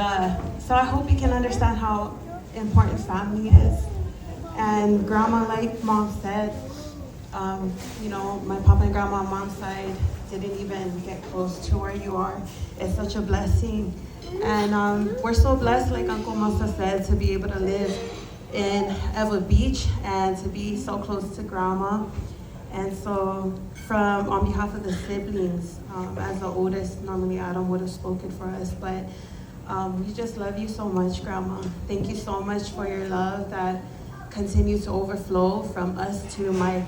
so I hope you can understand how important family is. And grandma, like mom said, my papa and grandma on mom's side didn't even get close to where you are. It's such a blessing. And we're so blessed, like Uncle Masa said, to be able to live in Ewa Beach and to be so close to grandma. And so on behalf of the siblings, as the oldest, normally Adam would have spoken for us, but we just love you so much, Grandma. Thank you so much for your love that continues to overflow from us to my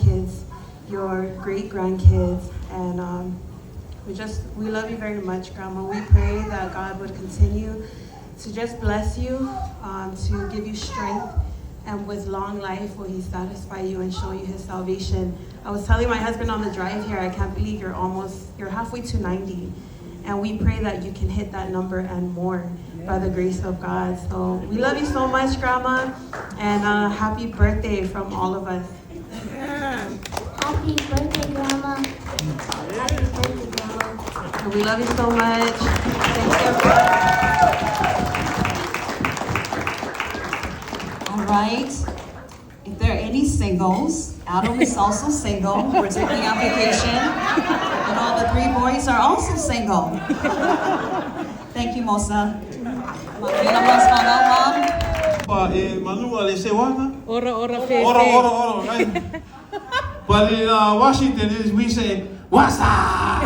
kids, your great-grandkids, and we love you very much, Grandma. We pray that God would continue to just bless you, to give you strength, and with long life will he satisfy you and show you his salvation. I was telling my husband on the drive here, I can't believe you're halfway to 90. And we pray that you can hit that number and more by the grace of God. So we love you so much, Grandma, and happy birthday from all of us. Happy birthday, Grandma. Happy birthday, Grandma. And we love you so much. Thank you, everyone. All right. If there are any singles, Adam is also single. We're taking application. And all the three boys are also single. Thank you, Mosa. Ora, ora, fe, Ora, ora, ora, right? But in Washington, we say, what's up?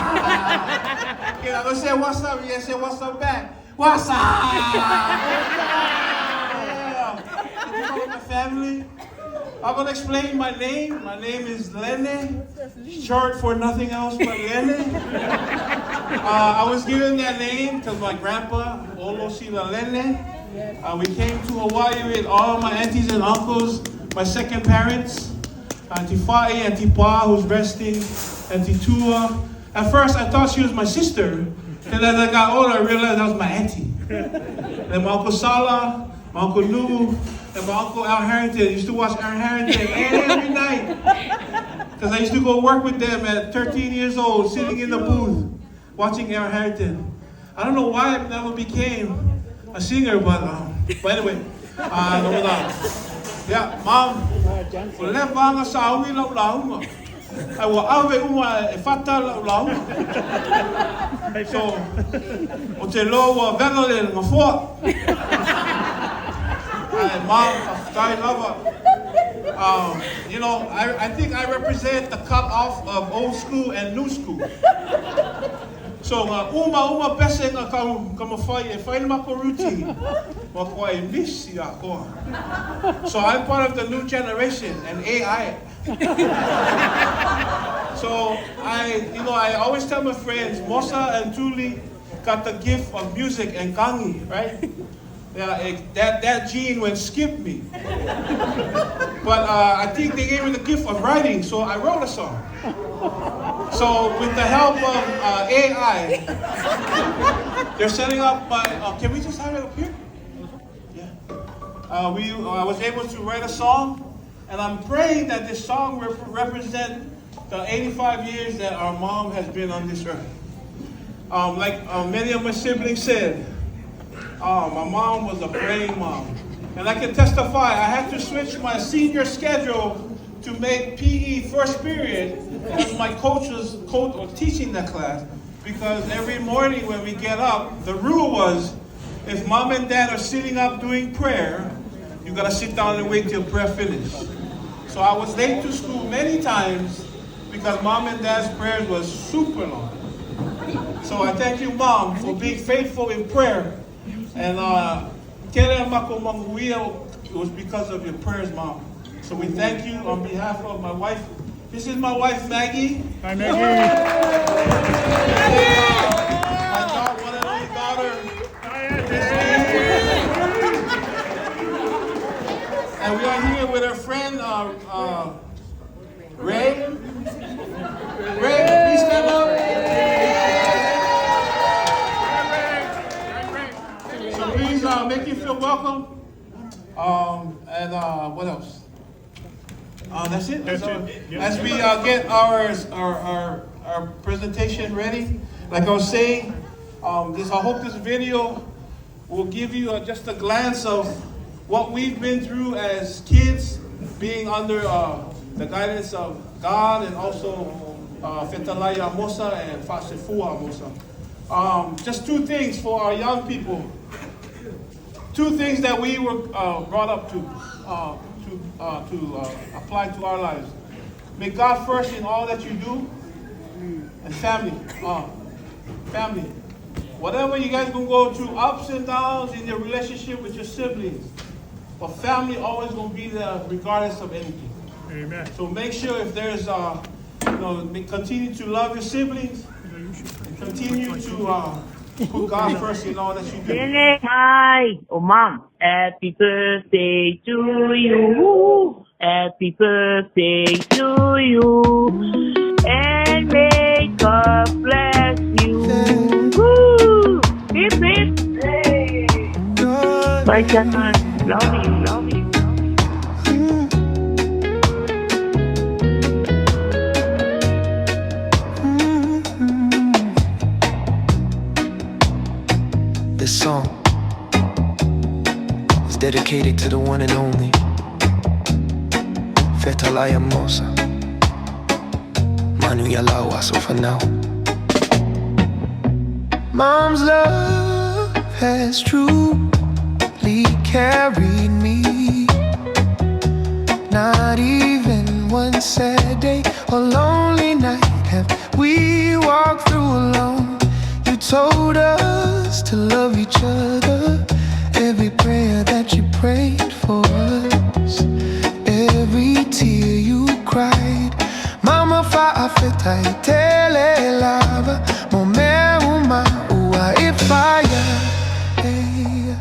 You know, they say what's up, you say what's up back. What's up? Yeah. My family. I'm gonna explain my name. My name is Lene, short for nothing else but Lene. I was given that name because my grandpa, Olo Sila Lene, we came to Hawaii with all my aunties and uncles, my second parents, Auntie Fa'i, Auntie Pa, who's resting, Auntie Tua. At first, I thought she was my sister. Then as I got older, I realized that was my auntie. Then my Uncle Sala, my Uncle Nu, and my Uncle Al Harrington. I used to watch Al Harrington every night. Because I used to go work with them at 13 years old, sitting in the booth, watching Al Harrington. I don't know why I never became a singer, but anyway. Yeah, Mom. So, o te loa vela le ngafoa. Ai, Mom, whawhtai lava. I think I represent the cutoff of old school and new school. So nga uma uma pese nga ka ka mawhai e whai mako routine. Ma koa e misi a koa. So I'm part of the new generation and AI. So I always tell my friends, Mosa and Tuli got the gift of music and kangi, right? Yeah, that gene went skip me. But I think they gave me the gift of writing, so I wrote a song. So with the help of AI, they're setting up my, can we just have it up here? Yeah. I was able to write a song, and I'm praying that this song represent the 85 years that our mom has been on this earth. Like many of my siblings said, my mom was a praying mom. And I can testify, I had to switch my senior schedule to make PE first period because my coach was teaching that class. Because every morning when we get up, the rule was, if mom and dad are sitting up doing prayer, you got to sit down and wait till prayer finished. So I was late to school many times because mom and dad's prayers was super long. So I thank you, Mom, for being faithful in prayer. And it was because of your prayers, Mom. So we thank you on behalf of my wife. This is my wife, Maggie. Hi, Maggie. My one and only daughter. And we are here with our friend, Ray. Ray, please stand up. So please make you feel welcome. And what else? That's it. That's So, it. Yeah. As we get our presentation ready, like I was saying, I hope this video will give you just a glance of what we've been through as kids, being under the guidance of God and also Fetalai Amosa and Fasefua Amosa. Just two things for our young people. Two things that we were brought up to apply to our lives. Make God first in all that you do, and family. Family. Whatever you guys going to go through, ups and downs in your relationship with your siblings, but family always going to be there regardless of anything. Amen. So make sure if there's, continue to love your siblings, and continue to put God first in all that you do. Hi, oh mom, happy birthday to you. Happy birthday to you. And may God bless you. Woo! Hip hip. Bye, John. Love you, love you. This song is dedicated to the one and only Fetalai Amosa Manu Yalawa so for now. Mom's love has truly carried me. Not even one sad day or lonely night have we walked through alone. You told us to love each other. Every prayer that you prayed for us, every tear you cried. Mama fa'afetai tele lava mo mea uma ua e fire. Hey,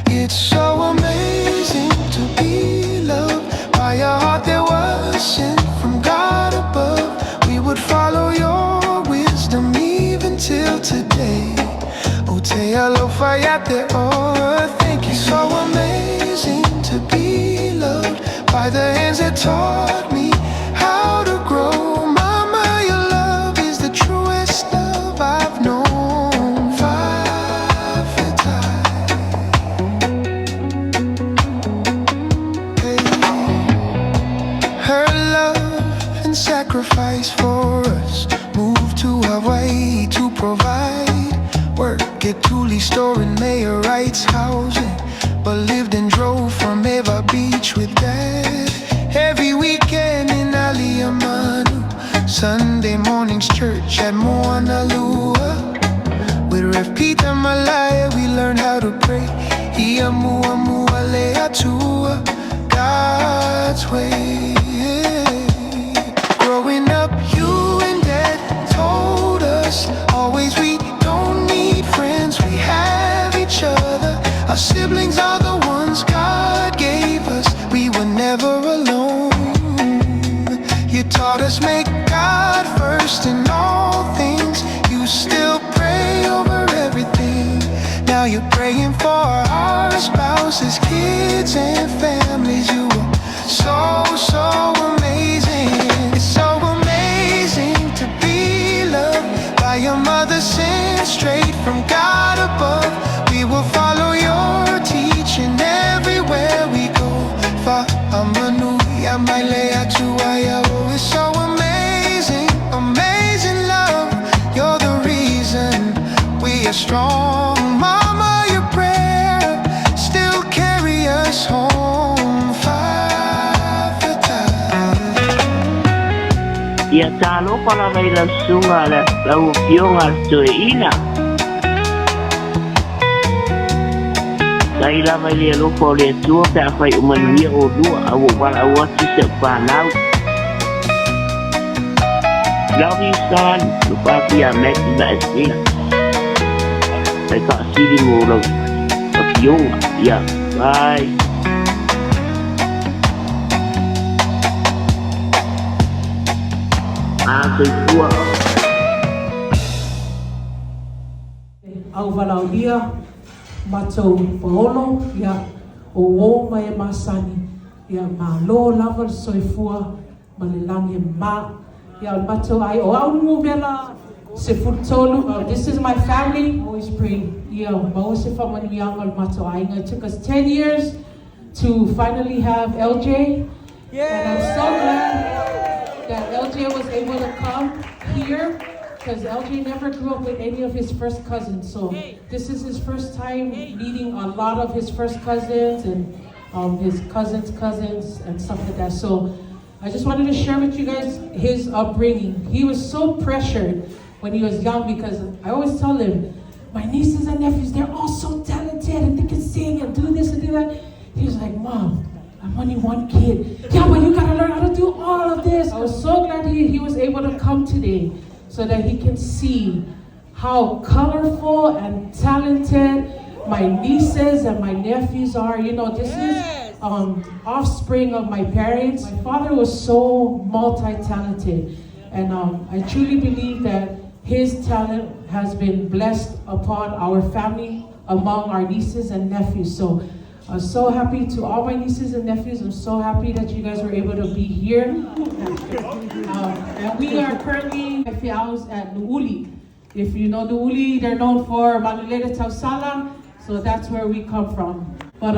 it's so amazing to be loved by a heart that was sent from God above. We would follow your wisdom even till today. O te alofa ia te oe. Thank you, so amazing to be loved by the hands that taught me how to grow. Mama, your love is the truest love I've known. Fa'afetai. Hey. Her love and sacrifice for us moved to Hawaii to provide. Work at Thule store in Mayor Wright's housing, but lived and drove from Eva Beach with Dad. Sunday mornings, church at Moanalua. With Rev Peter Malaya, we learned how to pray. Ia mua mua le atua, God's way. Growing up, you and Dad told us always we don't need friends, we have each other. Our siblings are the ones God gave us. We were never alone. You taught us make God first in all things. You still pray over everything. Now you're praying for our spouses, kids, and families. You were so, so amazing. It's so amazing to be loved by your mother sent straight from God above. We will follow your teaching everywhere we go. Fa'amanuia mai le Atua ia oe. It's so amazing, amazing love. You're the reason we are strong. Mama, your prayer still carry us home. Fa'afetai. Ia talofa lava i lau susuga lau afioga a le toeaina. Faafetai lava i le alofa o le Atua pe afai o manuia oulua a ua ou valaau atu i si au fanau. Love you son, Lupaki ia Matty ma Estina. Fai faasili mo lau afioga. Ia, bye. A soifua. Au valaaulia matou paolo ia o uō ma e masani ia malo lava le soifua ma le lagi e ma ia o le matou ai o au numera 13 oh this is my family always pray ia maua se faamanuiaga o le matou aiga it took us 10 years to finally have LJ and I'm so glad that LJ was able to come here because LJ never grew up with any of his first cousins. So this is his first time meeting a lot of his first cousins and his cousins' cousins and stuff like that. So I just wanted to share with you guys his upbringing. He was so pressured when he was young because I always tell him, my nieces and nephews, they're all so talented and they can sing and do this and do that. He was like, Mom, I'm only one kid. Yeah, but you gotta learn how to do all of this. I was so glad he was able to come today so that he can see how colorful and talented my nieces and my nephews are. You know, this is offspring of my parents. My father was so multi-talented, and I truly believe that his talent has been blessed upon our family, among our nieces and nephews. So I'm so happy to all my nieces and nephews. I'm so happy that you guys were able to be here. And we are currently at hours at Nu'uli. If you know Nu'uli, they're known for Manulele Tausala, so that's where we come from. But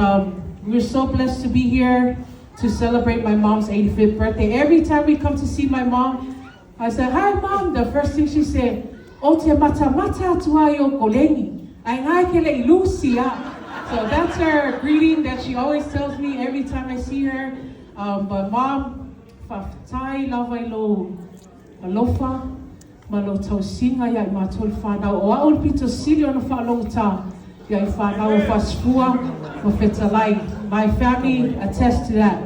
we're so blessed to be here to celebrate my mom's 85th birthday. Every time we come to see my mom, I said, hi mom. The first thing she said, O te mata mata atua i o koleni. Ai ngai ke le ilusia. So that's her greeting that she always tells me every time I see her. But mom, fa'afetai lava i lou alofa ma lou tausiga ia i matou le fanau. O a'u le pito sili ona faalogotā ia i fanau o Fasifua ma Fetalai. My family attests to that.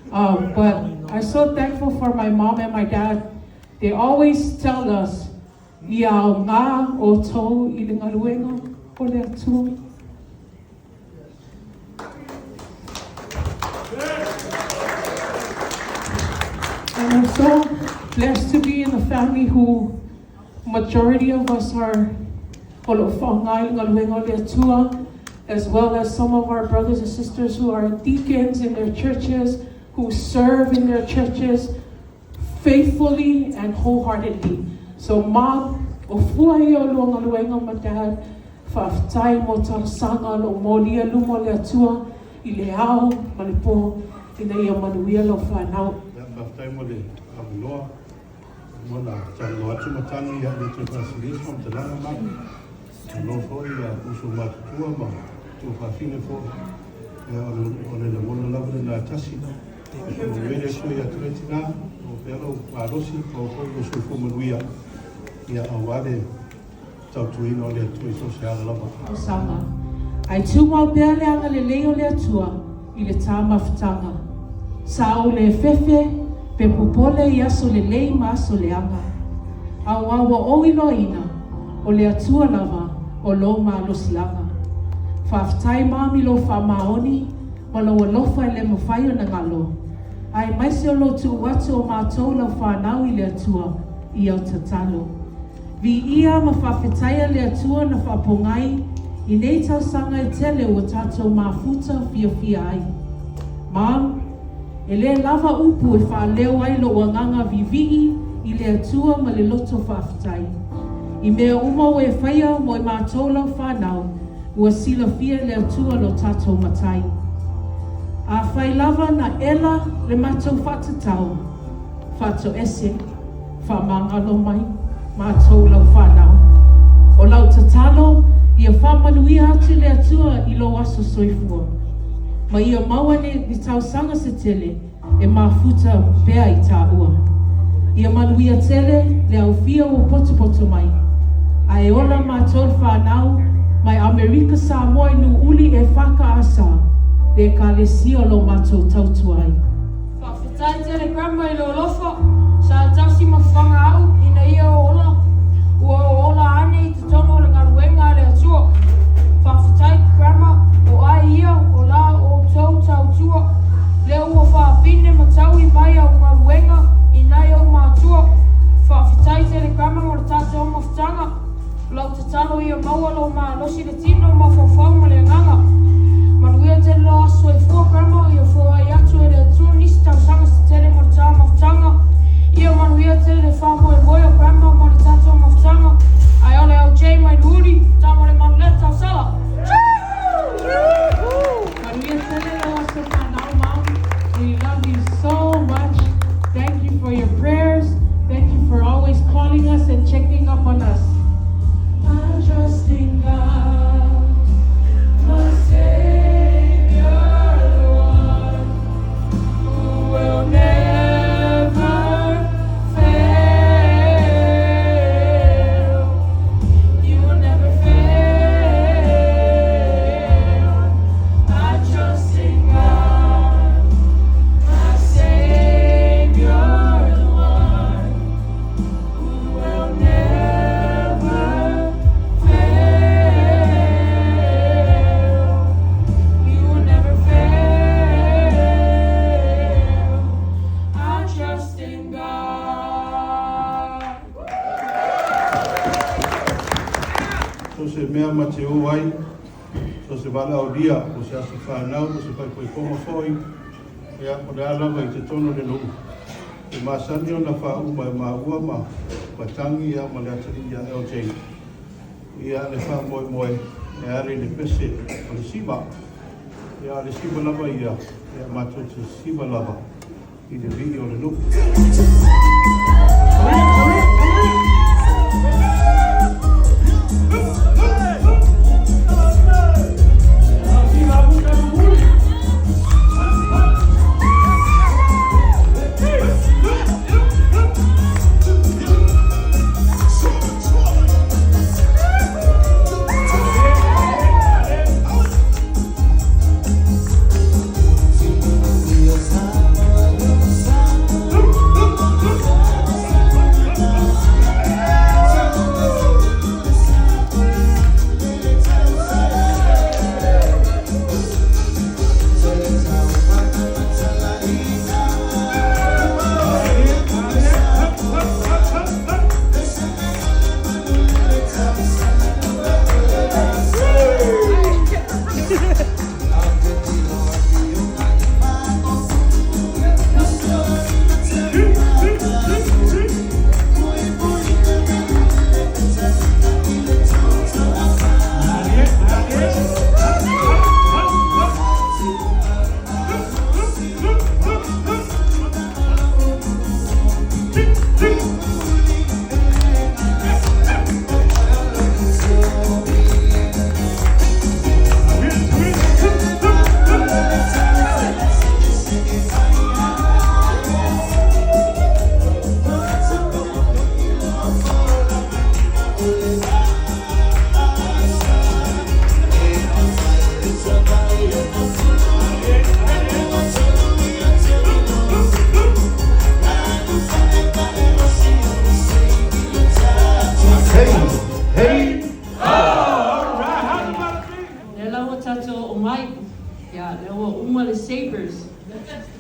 But I'm so thankful for my mom and my dad. They always tell us, ia aogā outou i le galuega o le Atua. And I'm so blessed to be in a family who majority of us are o lo'o fa'aaogā i le galuega o le Atua, as well as some of our brothers and sisters who are deacons in their churches, who serve in their churches faithfully and wholeheartedly. So mom, o fua ia o lua galuega ma dad, fa'afetai mo talosaga o lo'o molia luma o le Atua i le ao ma le pō ina ia manuia lau fanau. Ia, faafetai mo le avanoa mo na talanoa atu ma tagi ia le toe faasilia se faamatalaga ma malo foi ia uso matutua ma tuafafine foi. Ia, o le lagona lava lena e tasi. E faamanuia le Atua ia te oe tinā. pea lou malosi, maua foi lou soifua manuia, ia auā le tautuaina o le Atua i so o se ala lava. Tausaga. Ae tumau pea le agalelei o le Atua i le tā mafutaga. Sa ou le fefe pe popole i aso lelei ma aso leaga. Auā ua ou iloaina, o le Atua lava o lou malosiaga. Faafetai Mom i lou faamaoni ma lou alofa e le mafai ona galo, aemaise o lou tuu atu o matou lau fanau i le Atua i au tatalo. Viia ma faafetaia le Atua na faapogai i nei tausaga e tele ua tatou mafuta fiafia ai. Mom, e le lava upu e faaleo ai lou agaga vivii i le Atua ma le loto faafetai. I mea uma ua e faia mo i matou lau fanau, ua silafia e le Atua lo tatou Matai. Afai lava na ela le matou faatatau, faatoese, faamagalo mai matou lau fanau. O lau tatalo, ia faamanuia atu le Atua i lou aso soifua, ma ia maua ni tausaga se tele e mafuta pea i tāua. Ia manuia tele le aufia ua potopoto mai, ae ola matou le fanau mai Amerika Samoa i Nuuuli EFKS, le Ekalesia o lo matou tautua ai. Faafetai tele Grandma i lou alofa, sa tausi ma fafaga au ina ia ou ola, ua ou ola ane i totonu o le galuega a le Atua. Faafetai Grandma, o ai ia o la outou tautua, lea ua faapine ma taui mai au galuega i nai ou matua. Faafetai tele Grandma mo le tatou mafutaga. O lau tatalo ia maua lou malosi le tino, mafaufau ma le agaga. Manuia tele lou aso soifua Grandma, ia foai atu e le Atua nisi tausaga se tele mo le ta mafutaga. Ia manuia tele le faamoemoe o Grandma mo le tatou mafutaga. Ae ola LJ mai Nuuuli, tama o le Manulea Tausala. Manuia tele lou aso fanau, Mom. We love you so much. Thank you for your prayers. Thank you for always calling us and checking up on us. I trust in God, my Savior, the one who will never fail. You will never fail. I trust in God, my Savior, the one who will never fail. You will never fail. I trust in God. So se mea ma te o ai, so se valaaulia, po o se aso fanau, po o se faaipoipoga foi, ia, po o le a lava i totonu o le nuu, e masani ona faauma e maua ma matagi ia ma le atalii ia LJ ia le faamoemoe e ale i le pese o le siva. Ia, a o le siva lava ia, ia matou te siva lava i le vii o le nuu.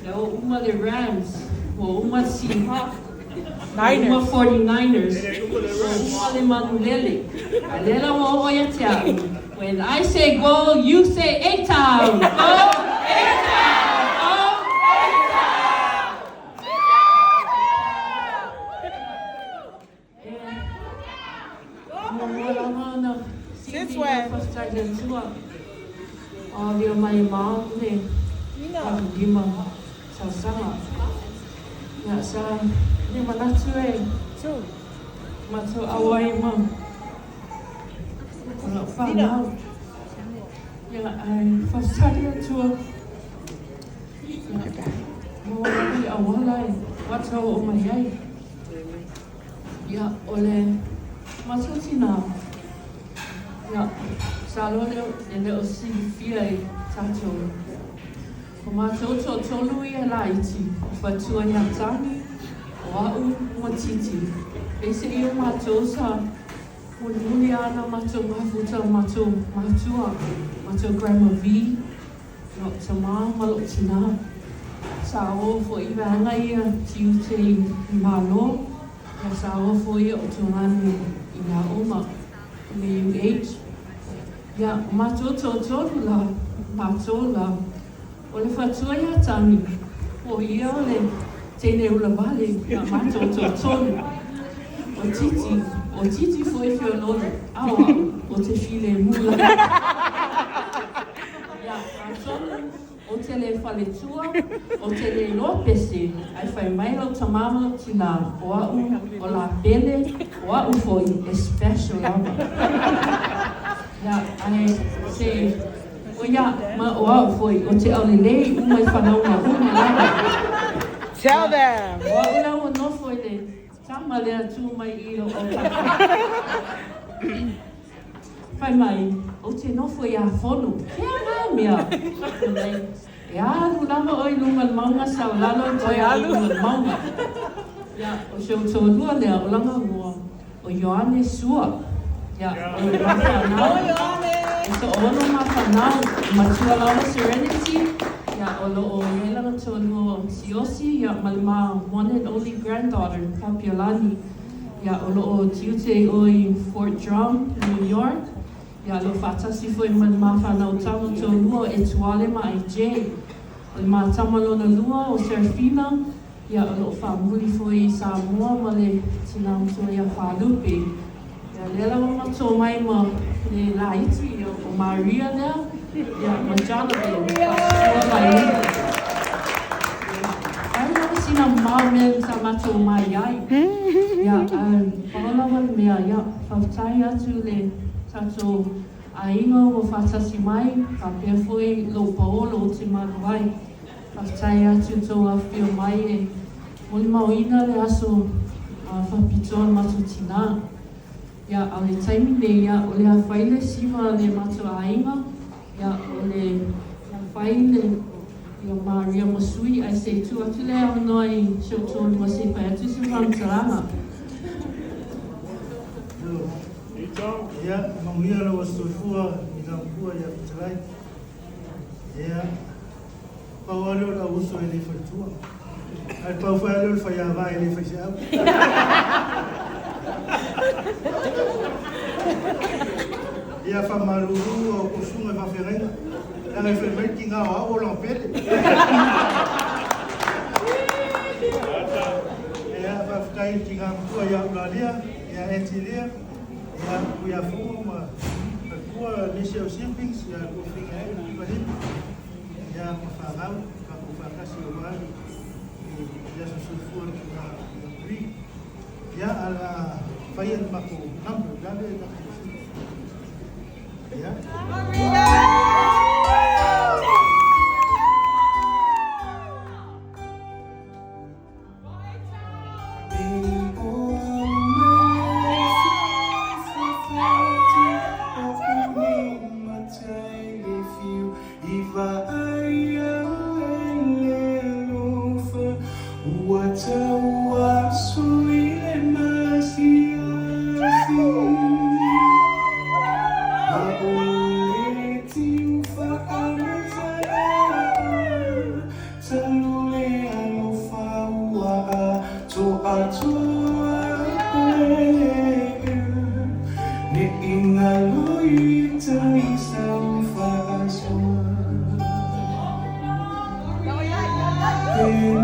Lea ua uma le Rams, ua uma le Seahawks, ua uma 49ers, ua uma le Manulele. A o lea la ua oo ia te a'u, when I say go, you say A-Town! Go A-Town! Go A-Town! E muamua lava ona silafia faafetai i le Atua ua avea mai e mao le 85 tausaga. Ia, sa le manatu e matou auai ma lau fanau. Ia, ae faafetai i le Atua. Ia, maua lava le auala e matou oo mai ai. Ia, o le matou tinā, ia, masalo e le o silafia e tatou, o matou toatolu ia laiti, o Fatua ia Tani, o a'u ma Titi. Peiseai o matou sa mulimuli ana matou mafuta matou matua, matou Grandma V, Lou tama ma lou tinā sa o foi i vaega ia tiute i Malo, ia sa o foi o Toganu i nā uma i le UH. Ia, o matou toatolu la, matou la, o le fatua ia Tani, o ia o le teine ula wale a matou toatolu. O Titi, o Titi foi feoloolo, a o a'u, o te filemu la. Ia, atonu, ou te le faletua, ou te le iloa pese, ae fai mai lou tamā ma lou tinā, o a'u, o la Pele, o a'u foi, e special lava. Ia, ae se, o ia, ma o a'u foi, o te aulelei uma i whanaunga uma lava. Tell them. O a'u la ua nofo i le tama lea tu mai i lou autafa. Fai mai, ou te nofo iā Fono. Kea ngā mea? Fai mai, e alu lava oe i luga le maunga sau lalo toe alu i luga le maunga. Ia, o si ou toalua lea, o lana igoa, o Ioane Sua. Ia, o le ma whanau, e toaono ma whanau, e matua lava Serenity, ia, o lo o iai lana toalua o Tiosi, ia, ma le ma one and only granddaughter, Papiolani. Ia, o lo o tiute i o i Fort Drum, New York. Ia, o lo o faatasi foi ma le ma fanau tama toalua o Etuale ma AJ. O le ma tama lona lua o Serafina, ia, o lo o faamuli foi i Samoa ma le tinā matua ia Faalupe. Ia, lea lava matou mai ma le laiti, ia, o Maria lea, ia, ma Jonathan, faasoa mai ai. Ia, ai lava sina mau mea sa matou mai ai. Ia, ae pau lava le mea, ia, faafetai atu le tatou aiga ua faatasi mai, faapea foi lou paolo ou te malu ai. Faafetai atu tou afifio mai e molimauina le aso faapitoa le matou tinā. Ia, a o le taimi nei, ia, o le a fai le siva a le matou aiga, ia, o le a fai le, ia Maria ma Sui, ae se i tuu atu le avanoa i si ou toalua se i fai atu se faamatalaga. Ia, manuia lau aso soifua i lau matua ia Fetalai. Ia, pau lava lea o le au uso e le faletua. Ae pau foi lava lea o le faiava e le faiseau. Ia faamalulu a outou susuga i faafeagaiga, leaga e fai mai le tiga o au o lana pele. Ia, faafetai i le tiga matua ia Ulalia, ia Etilia, ia Tuiafono ma faletua, nisi o siblings, ia Tofiga e, Malima. Ia ma fanau, tatou faatasi aua le aso soifua le tulaga i Ia, a o le a faia le matou number, le a le tatou Ia. Se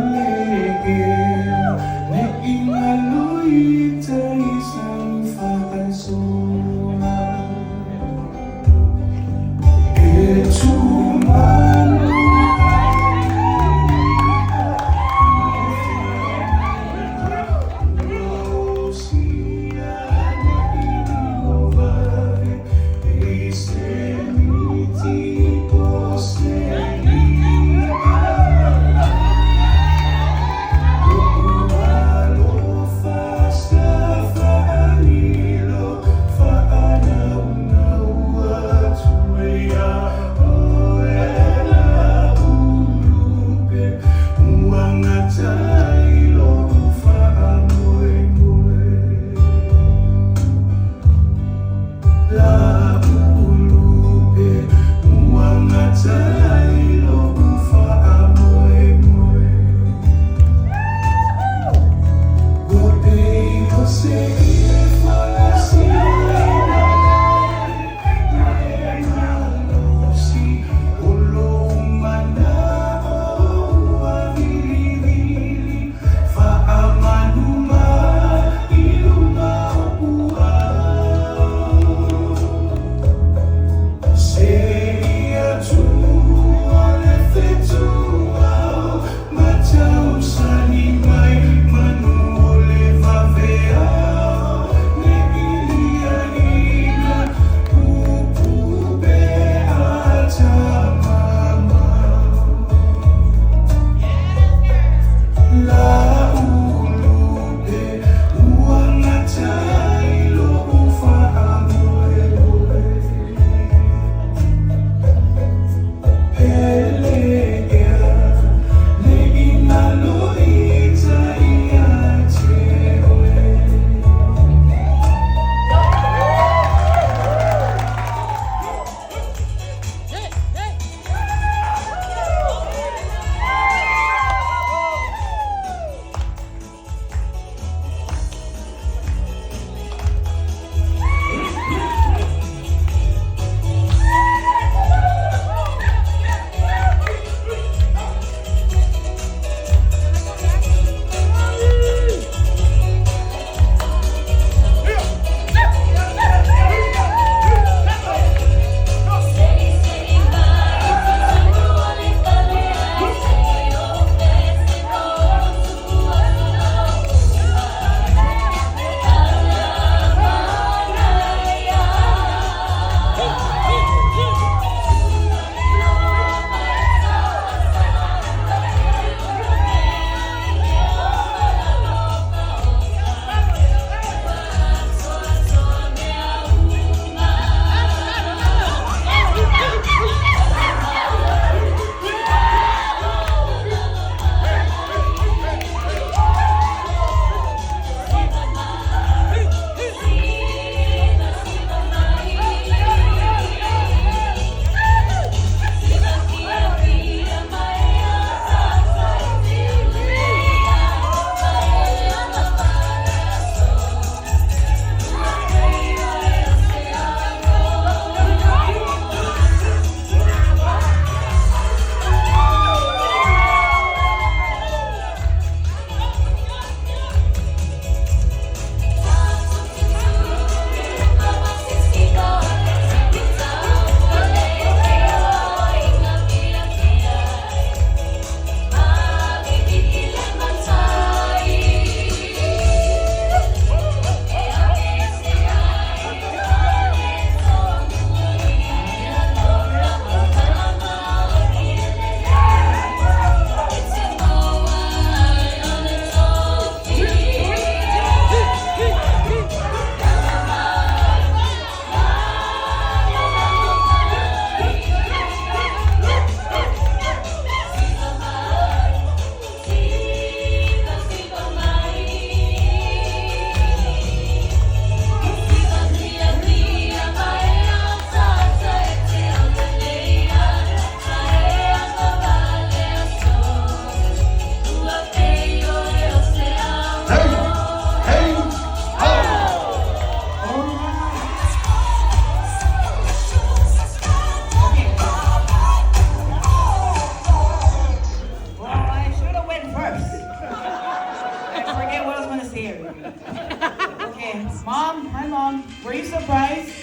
Were you surprised?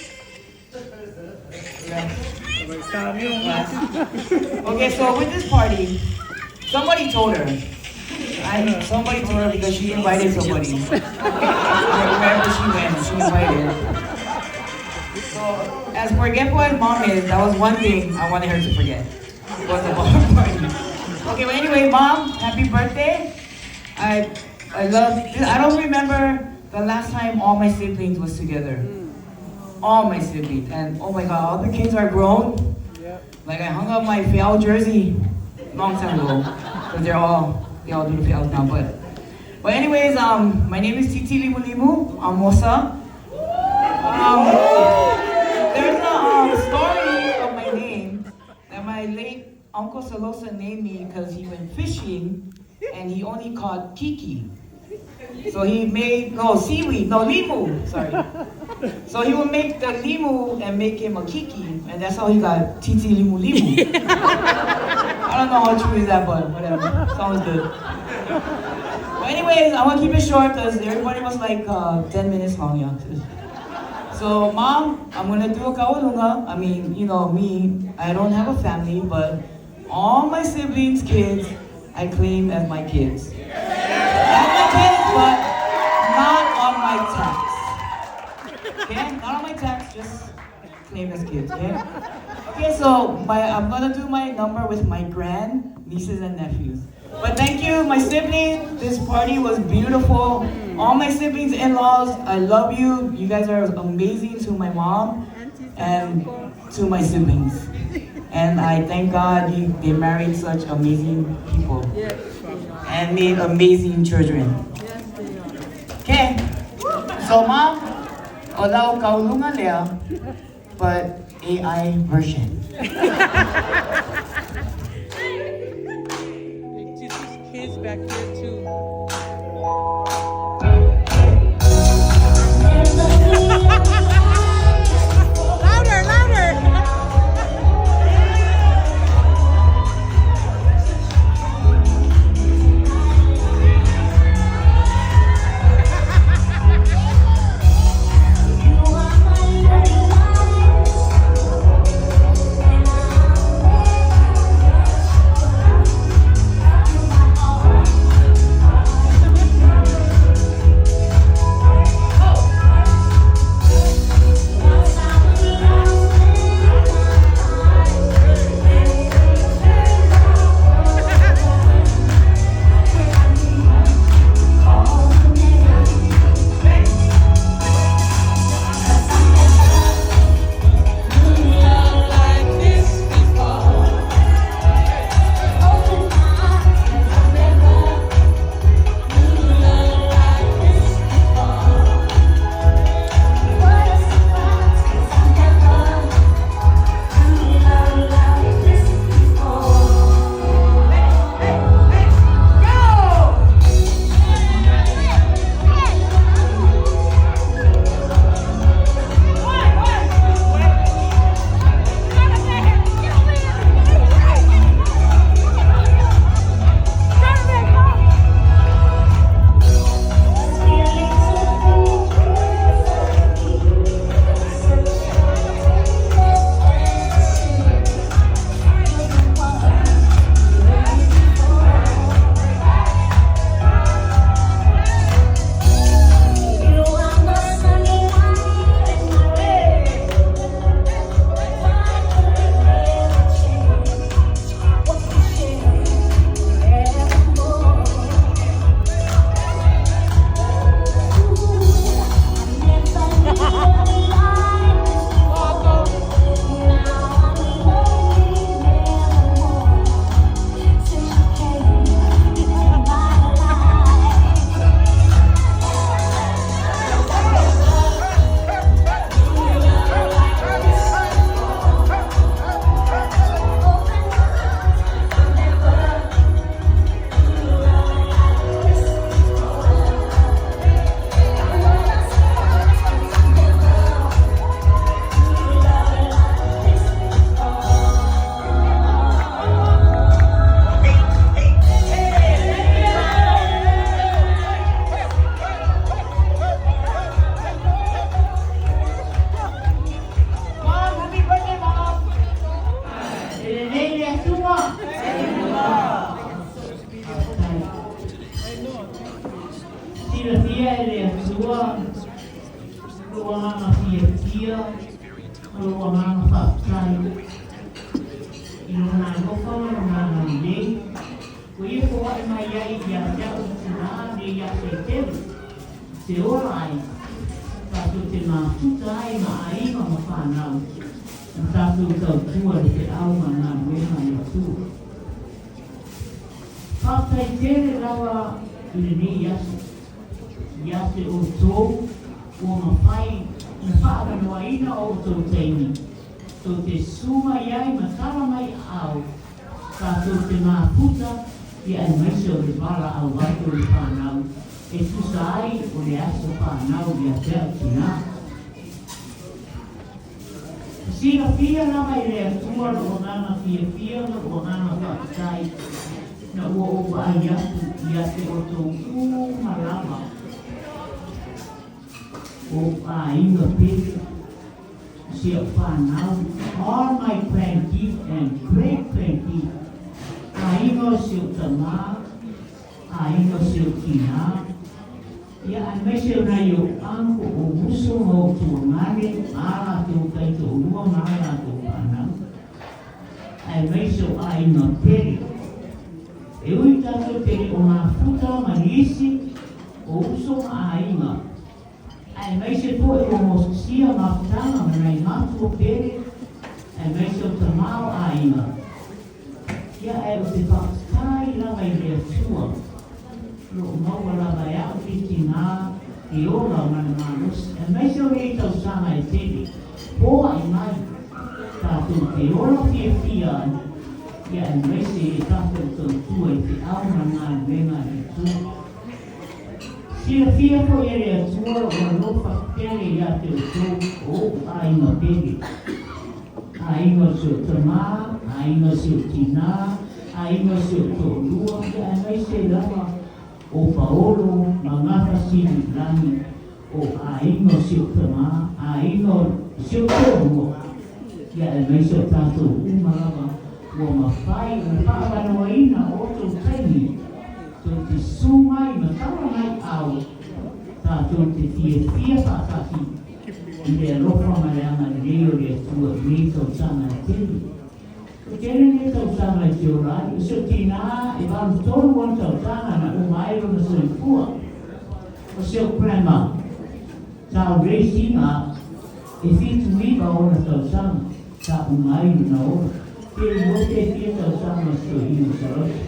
Yeah. Okay, so with this party, somebody told her. Somebody told her because she invited somebody. Wherever she went, she invited. So, as forgetful as mom is, that was one thing I wanted her to forget. Was the party. Okay, but anyway, mom, happy birthday. I love, I don't remember the last time all my siblings was together. All my siblings, and oh my God, all the kids are grown. Like I hung up my Fiao jersey long time ago, because they all do the Fiaos now. But anyways, my name is Titi Limulimu. I'm Mosa. There's a story of my name that my late Uncle Salosa named me because he went fishing and he only caught kiki. So he made, limu, sorry. So he would make the limu and make him a kiki, and that's how he got Titi Limu Limu. I don't know how true is that, but whatever, sounds good. But anyways, I want to keep it short because everybody was like 10 minutes long, yeah. So mom, I'm gonna do a kaulunga. I mean, you know, me, I don't have a family, but all my siblings' kids, I claim as my kids. Not my kids, but not on my tax. Okay? Not on my tax, just claim as kids, okay? Okay, so I'm gonna do my number with my grand nieces and nephews. But thank you, my siblings. This party was beautiful. All my siblings, in-laws, I love you. You guys are amazing to my mom and to my siblings. And I thank God they married such amazing people and made amazing children. Okay, so mom, ola o kaulunga lea, but AI version. Kids back here too. Louder, louder. Thank you. Silafia e le Atua lou agaga fiafia ma lou agaga faafetai i Lona alofa ma Lona agalelei ua Ia foai mai ai ia te a'u le tinā nei aso e tele te ola ai tatou te mafuta ai ma aiga ma fanau ma tatou tautua i le feau ma galuega a le Atua. Faafetai tele lava i lenei aso ia te outou ua mafai ona faaavanoaina o outou taimi tou te susu mai ai ma tala mai aao tatou te mafuta ia aemaise o le valaau atu o le fanau e tusa ai o le aso fanau ia te a'u tinā. Silafia lava e le Atua lou agaga fiafia ma lou agaga faafetai na ua ou vaai atu ia te outou uma lava o ou aiga pele, si au fanau, all my grandkids and great grandkids, aiga o si ou tamā, aiga o si ou tinā, Ia, aemaise o nai ou uncle, ou uso ma ou tuagane, ma a latou taitoalua ma a latou fanau, aemaise o aiga pele. E ui tatou te le o mafuta ma nisi o uso ma aiga, aemaise foi ua mosia mafutaga ma nai matua pele, aemaise o tama o aiga. Ia, ae ou te faafetai lava i le Atua, o lo o maua lava e a'u le tinā te ola ma le malosi, aemaise o nei tausaga e tele, poa'i mai tatou te ola fiafia ai, ia aemaise e tatou tautua i te ao ma le galuega a le Atua. Silafia foi e le Atua lou alofa tele ia te outou o o'u aiga pele. Aiga o si ou tamā, aiga o si ou tinā, aiga o si ou toalua, ia aemaise lava o Paolo ma Gafasililagi, o aiga o si ou tamā, aiga o si ou toalua, ia aemaise o tatou uma lava ua mafai ona faaavanoaina o outou taimi tou te susu mai ma tala mai ao tatou te fiafia faatasi i le alofa ma le agalelei o le Atua i nei tausaga e tele. Ua tele nei tausaga e te ola ai, o si ou tinā e 83 ona tausaga na uma ai lona soifua. O si ou grandma, Tau Ray Singa, e 79 ona tausaga sa uma ai lona ola. Pe iloa pe fia tausaga o si toeaina Salosi.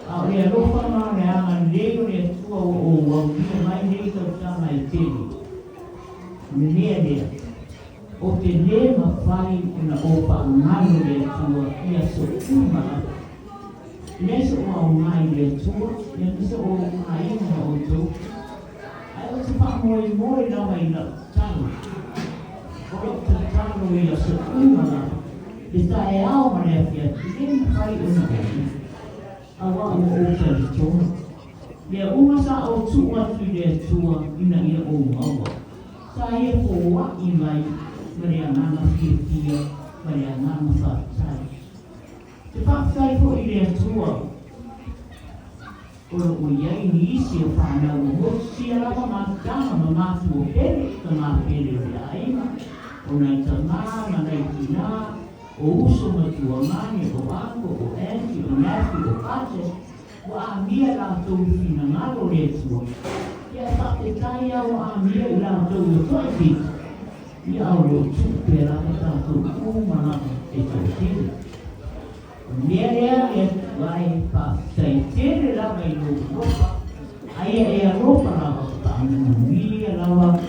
A o le alofa ma le agalelei o le Atua ua ou aulia mai nei tausaga e tele. O le mea lea, ou te lē mafai ona ou faagalo le Atua i aso uma lava. E leai so'u aoga i le Atua, aemaise o ou aiga ma outou, ae ou te faamoemoe lava i la'u tatalo. O la'u tatalo i aso uma lava, le taeao ma le afiafi, e lē mafai ona ou auā ua ou talitonu. Mea uma sa ou tuu atu i le Atua ina ia ou maua. Sa ia foaʻi mai ma le agaga fiafia ma le agaga faafetai. Te faafetai foi i le Atua o lo o i ai nisi o fanau ua motusia lava mafutaga ma matua pele, tamā pele o le aiga, o nai tamā ma nai tinā, o uso ma tuagane, o uncle, o aunty, o nephew, o cousins, Ua amia latou i finagalo o le Atua, ia e faafetai a ua amia i latou i o toʻe keiki, ia a o lo o tuu pea lava tatou uma lava e toʻatele. O le mea lea le Atua e faafetai tele lava i lou alofa, aia e alofa lava faamanuia lava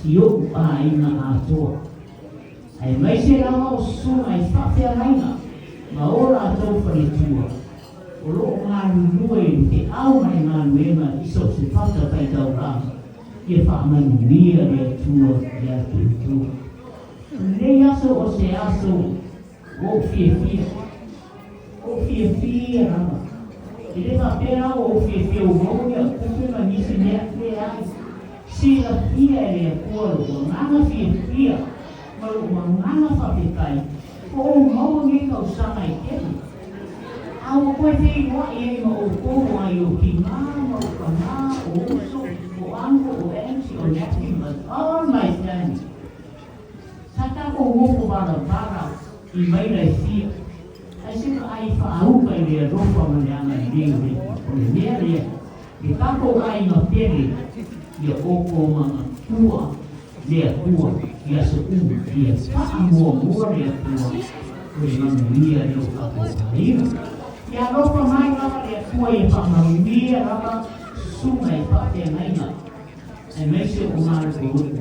si oʻu aiga atoa. Aemaise lava o susuga i faafeagaiga ma o latou faletua. O lo o galulue i le feau ma le galuega i so o se fata faitaulaga, ia faamanuia le Atua ia te outou. O lenei aso o se aso ua ou fiafia, ua ou fiafia lava. E le faapea la ua ou fiafia ua maua ni au tupe ma nisi mea, leai. Silafia e le Atua lou agaga fiafia ma lou agaga faafetai ua ou maua nei tausaga e tele. A ua toe feiloai ai ma outou o ai ou timā ma ou tamā, o uso, o nofo valavala i maila e fia. Ae se vaai faauka i le alofa ma le agalelei o le Atua. O le mea lea, le tatou aiga pele, ia outou manatua le Atua i aso uma, ia faamuamua le Atua o le manuia lea o tatou aiga. Ia alofa mai lava le Atua ia faamanuia lava susuga i faafeagaiga aemaise o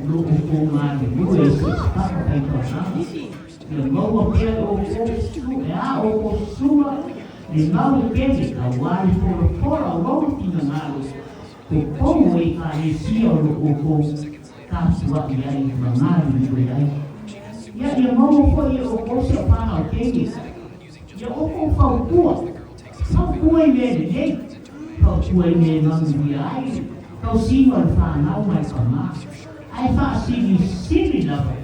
lo outou galulue i so o se fatafaitaulaga. Ia maua pea e outou e a outou susuga le mau e pele auā le polapola o lona finagalo totonu o Ekalesia o lo outou tapuaʻi ai ma galulue ai. Ia, ia maua foi e outou se apaga o teine. Ia outou fautua, fautua i mea lelei, fautua i mea e manuia ai le tausiga o le fanau ma le pagā, ae faasilisili lava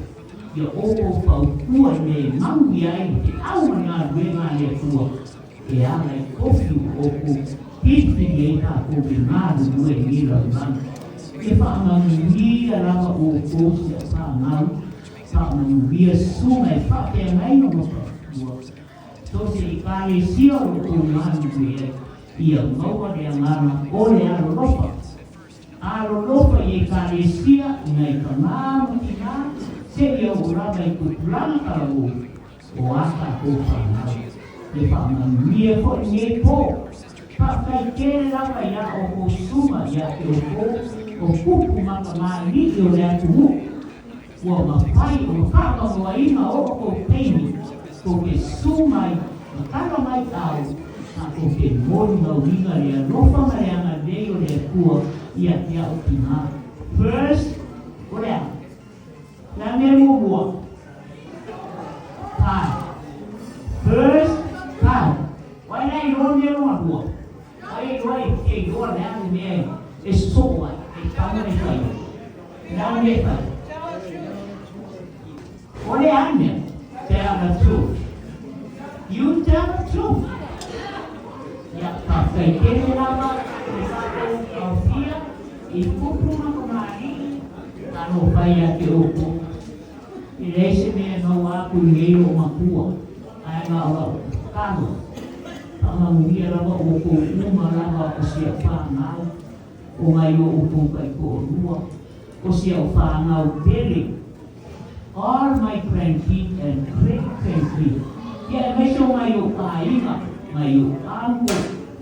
ia outou fautua i mea e manuia ai le feau ma le galuega a le Atua e ala i tofi ua outou filifili ai tatou te galulue i lenei lalolagi. Ia faamanuia lava outou si au fanau. Faamanuia susuga e faafeagaiga ma faatua so se Ekalesia o lo o galulue ai, ia maua le agaga o le alolofa. Alolofa i Ekalesia i nai tamā ma tinā seia oo lava i tupulaga talavou o a tatou fanau. Ia faamanuia foi lenei pō. Faafetai tele lava iā outou susuga ia te outou o tupu ma tamalii o le atunuu. Ua mafai ona faamauaina o outou taimi tou te susu mai ma tala mai au a tou te molimauina le alofa ma le agalelei o le Atua ia te a'u tinā. First, o le a? Le a mea muamua? Pae. First, pae. O ai la e iloa le mea lona lua? O ai e iloa e fia iloa le a le mea e sosoo ai, e tatau ona e fai ai? Le a le mea e fai? O le a le mea? Tell the truth. You tell the truth. Ia, faafetai tele lava i le tatou aofia i kupu ma kamali'i talofa ia te outou. E leai se mea e maua atu i nei lou matua, ae na o lau tatalo, faamanuia lava outou uma lava o si au fanau, o nai o outou taitoalua, o si au fanau pele, all my grandkids and great grandkids, ia aemaise o nai ou aiga, nai ou uncle,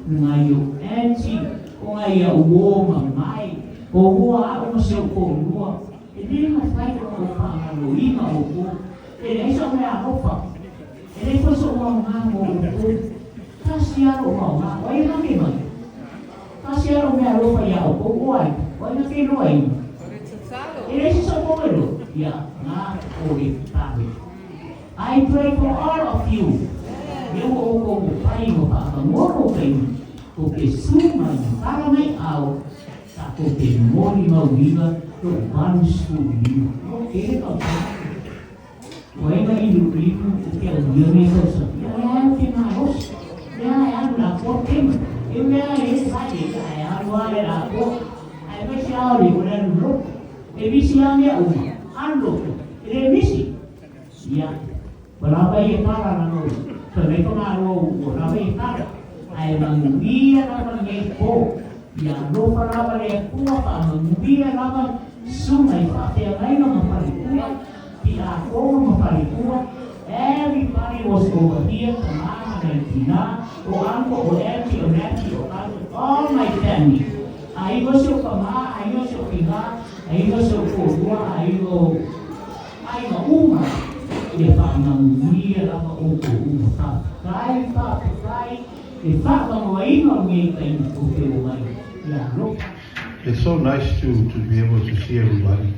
nai ou auntie, o nai au uō ma mai, o ua aʻu ma si ou toalua. E le mafai ona ou faagaloina outou, e leai sou mea alofa, e leai foi sou aoga mo outou. Tasi lava lou aoga, o ai na ke mai? Tasi lava lou mea alofa iā outou, o ai? O ai na ke iloaina? E leai se sou e loa, ia, na o le tatalo. I pray for all of you, lea ua outou mafai ma faamagolo taimi, tou te su mai ma tala mai ao, Tatou te molimauina lou 85. Ua tele tausaga. Ua ena iluilu o te auia nei tausaga. Ia lea au te malosi. Lea e alu la atoa tema. E mea e fai e ia e alu a le atoa. Aemaise a o le o le alu loto. E misi a mea uma. Alu loto. E le misi. Ia. Ua lava ia tala lana o fai mai ka Malo ua lava ia tala, ae manuia lava lenei po, ia alofa lava le Atua faamanuia lava susuga i faafeagaiga ma faletua, tiakono ma faletua, everybody was over here, tama ma nai tina, o uncle, o auntie, o nephew, o cousin, all my family, aiga o si ou tama, aiga o si ou tina, aiga o si ou toalua, aiga o. Aiga uma, ia faamanuia lava outou uma. Faafetai, faafetai le faamamaina o lenei taimi tou te omai ia alofa. It's so nice to to be able to see everybody.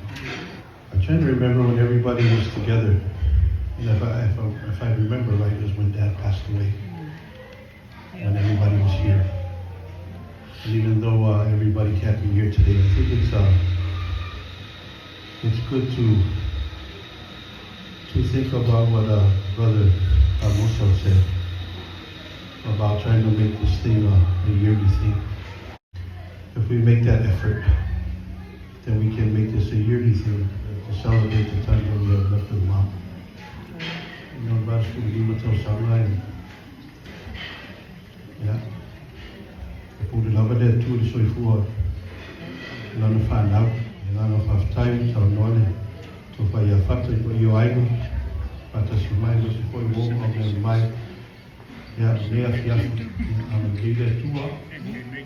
I'm trying to remember when everybody was together. And if I, if I, if I remember right, it was when Dad passed away. When everybody was here. And even though uh, everybody can't be here today, I think it's uh, it's good to to think about what uh, Brother Amosa said about trying to make this thing a, a yearly thing. If we make that effort, then we can make this a yearly thing to celebrate the time that we have left with Mom. Ona o le 85 tausaga e, ia, e pule lava le Atua i le soifua o lana fanau. Le agaga faafetai, saunoa le tofa ia Fata i paia o aiga, faatasi mai aemaise foi uo ma aumea mai. Ia, lenei afiafi, ia, agalelei le Atua,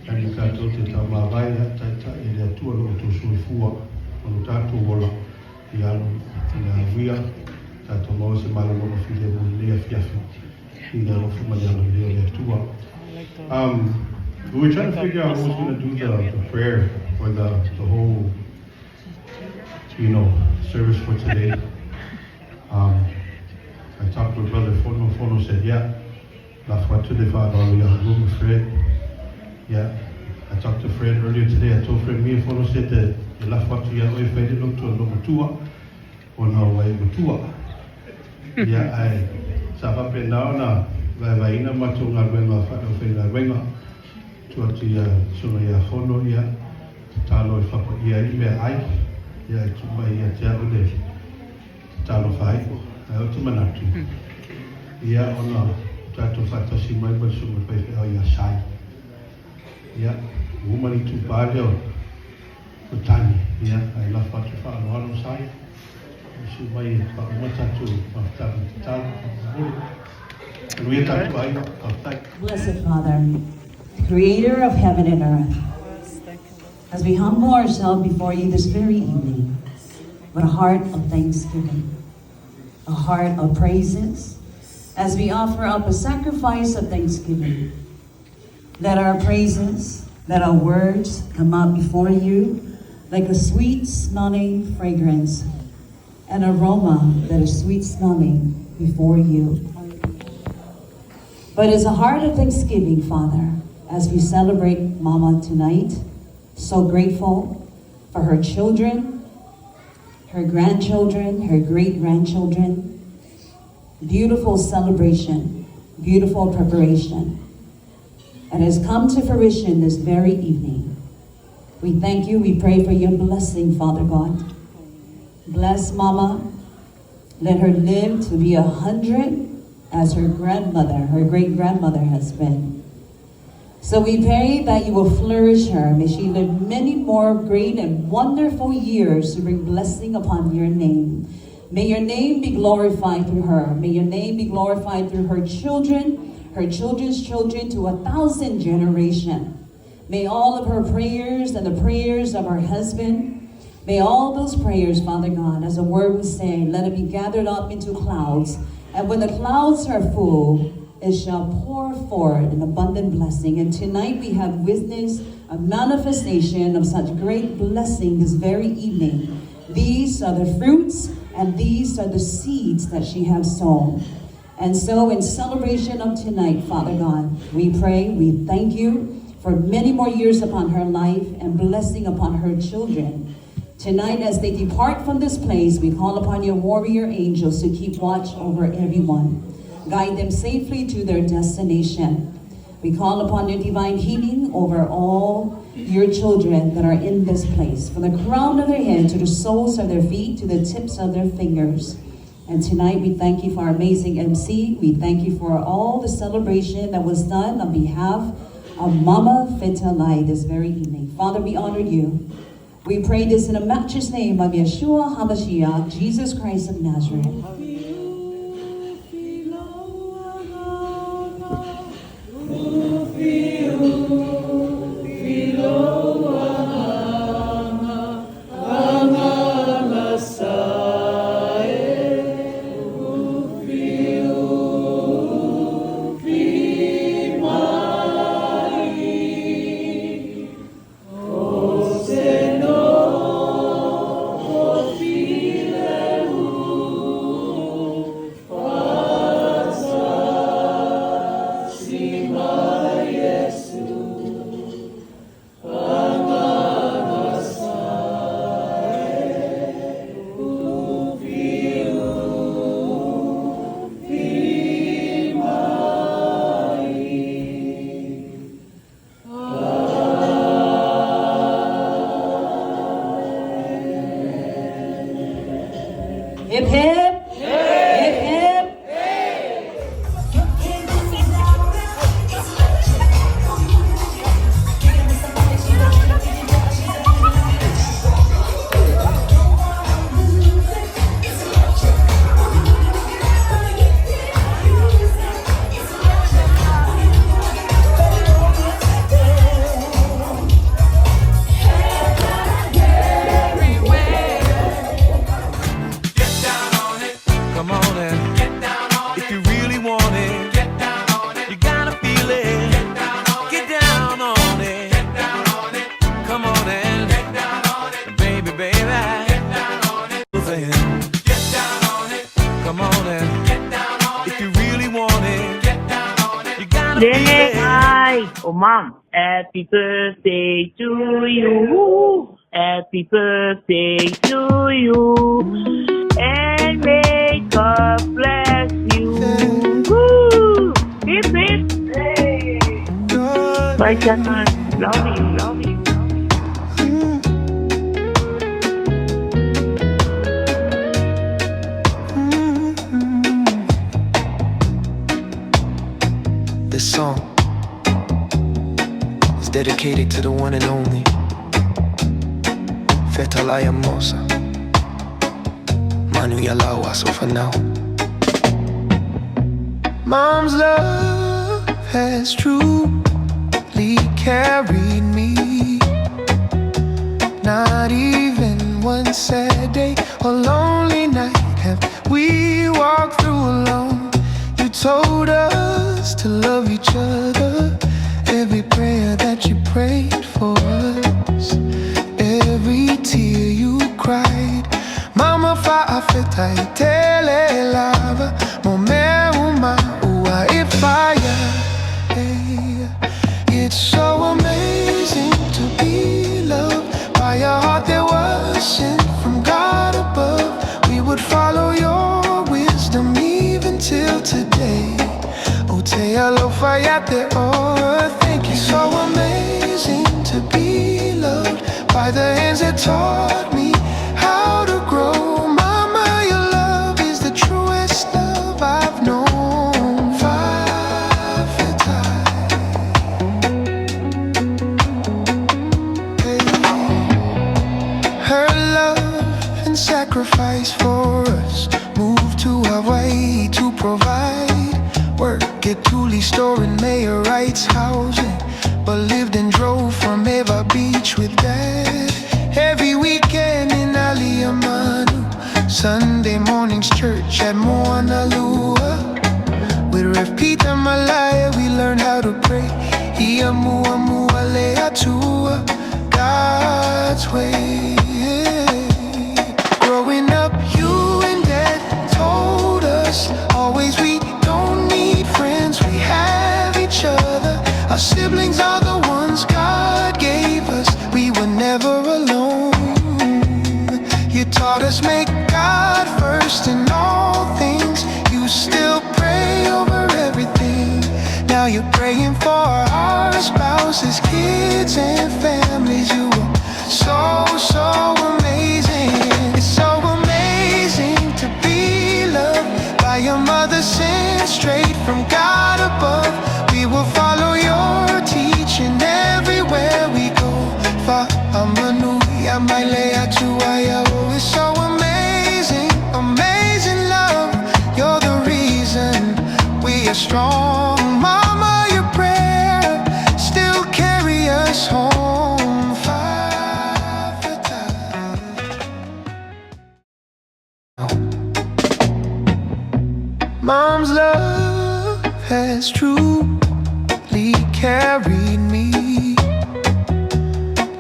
taimi tatou te taumavae, ia, taitai e le Atua lo outou soifua ma lo tatou ola. Ia alu ina uia tatou maua se malologa filemu i lenei afiafi i le alofa ma le agalelei o le Atua. We were trying to figure out who was going to do the prayer or the whole, service for today. I talked with Brother Fono. Fono said, yeah, lafo atu le faaaloalo ia oulua ma Fred. Yeah, I talked to Fred earlier today. I told Fred, me and Fono said that e lafo atu iā oe e fai le lotu a le olomatua, ona ua e matua. Ia, ae sa faapena ona vaevaeina matou galuega faaleaufaigaluega, tuu atu ia susuga ia Fono, ia, tatalo e fapaia ai le meaai, ia, e tuu mai ia te au le tatalo faaiu. Ae ou te manatu, ia, ona tatou faatasi mai ma le susuga i le faifeau ia Sai. Ia, ua uma le itupa lea o Tani, ia, ae lafo atu faaaloalo Sai, e susu mai e faauma tatou mafutaga tatalo faamolemole. Manuia tatou aiga, faafetai. Blessed Father, creator of heaven and earth, as we humble ourselves before you this very evening, with a heart of thanksgiving, a heart of praises, as we offer up a sacrifice of thanksgiving. Let our praises, let our words come up before you like a sweet smelling fragrance, an aroma that is sweet smelling before you. But it's a heart of thanksgiving, Father, as we celebrate Mama tonight. So grateful for her children, her grandchildren, her great grandchildren. Beautiful celebration, beautiful preparation. And has come to fruition this very evening. We thank you. We pray for your blessing, Father God. Bless Mama. Let her live to be 100 as her grandmother, her great grandmother has been. So we pray that you will flourish her. May she live many more great and wonderful years to bring blessing upon your name. May your name be glorified through her. May your name be glorified through her children, her children's children, to 1,000 generations. May all of her prayers and the prayers of her husband, may all those prayers, Father God, as the word would say, let it be gathered up into clouds. And when the clouds are full, it shall pour forth an abundant blessing. And tonight we have witnessed a manifestation of such great blessing this very evening. These are the fruits and these are the seeds that she has sown. And so in celebration of tonight, Father God, we pray, we thank you for many more years upon her life and blessing upon her children. Tonight, as they depart from this place, we call upon your warrior angels to keep watch over everyone. Guide them safely to their destination. We call upon your divine healing over all your children that are in this place, from the crown of their head to the soles of their feet to the tips of their fingers. And tonight we thank you for our amazing MC. We thank you for all the celebration that was done on behalf of Mama Fetalai this very evening. Father, we honor you. We pray this in the matchless name of Yeshua HaMashiach, Jesus Christ of Nazareth. Hip hip. Hip hip. Mom, happy birthday to you. Happy birthday to you. And may God bless you. Woo! Hip hip. Bye, John. Love you, love you. This song is dedicated to the one and only Fetalai Amosa Manu Yalawa so for now. Mom's love has truly carried me. Not even one sad day or lonely night have we walked through alone. You told us to love each other. Every prayer that you prayed for us, every tear you cried. Mama fa'afetai tele lava, mo mea uma ua e fire. Hey. It's so amazing to be loved by a heart that was sent from God above. We would follow your wisdom even till today. O te alofa ia te oe, thank you. So amazing to be loved by the hands that taught me how to grow. Mama, your love is the truest love I've known. Fa'afetai. Her love and sacrifice for us moved to Hawaii to provide work at Thule store in Mayor Wright's housing, but lived and drove from Eva Beach with Dad. Every weekend in Aliamanu, Sunday mornings church at Moanalua. With Rev Peter Malaya, we learned how to pray. Ia mua mua le atua, God's way. Growing up, you and Dad told us always we don't need friends, we have each other. Our siblings are the ones God gave us. We were never alone. You taught us make God first in all things. You still pray over everything. Now you're praying for our spouses, kids, and families. You were so, so amazing. It's so amazing to be loved by your mother sent straight from God above. We will follow your teaching everywhere we go. Fa'amanuia mai le Atua ia oe. It's so amazing, amazing love. You're the reason we are strong. Mama, your prayer still carry us home. Fa'afetai. Mom's love has truly carried me.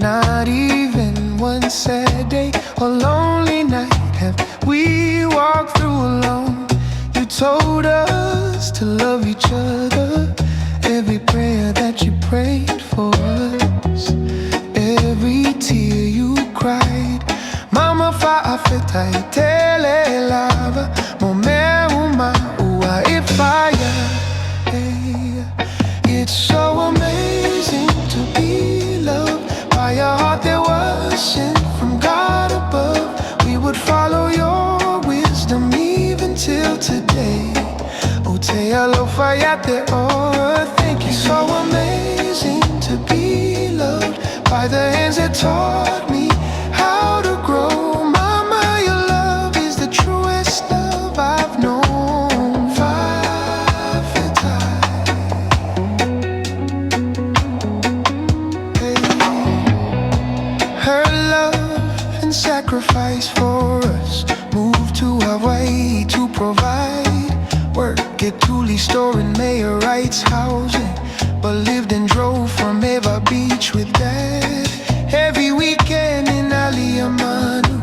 Not even one sad day or lonely night have we walked through alone. You told us to love each other. Every prayer that you prayed for us, every tear you cried. Mama fa'afetai tele lava, mo mea uma ua e fire. Hey. It's so amazing to be loved by a heart that was sent from God above. We would follow your wisdom even till today. O te alofa ia te oe, thank you. So amazing to be loved by the hands that taught me how to grow. Mama, your love is the truest love I've known. Fa'afetai. Her love and sacrifice for us moved to Hawaii to provide work at Thule store in Mayor Wright's housing, but lived and drove from Eva Beach with Dad. Every weekend in Aliamanu,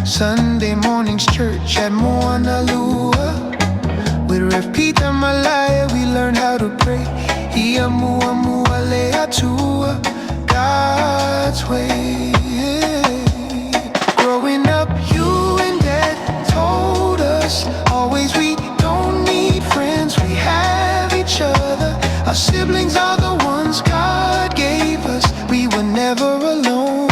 Sunday mornings church at Moanalua. With Rev Peter Malaya, we learned how to pray. Ia muamua le Atua, God's way. Growing up, you and Dad told us always we don't need friends, we have each other. Our siblings are the ones God gave us. We were never alone.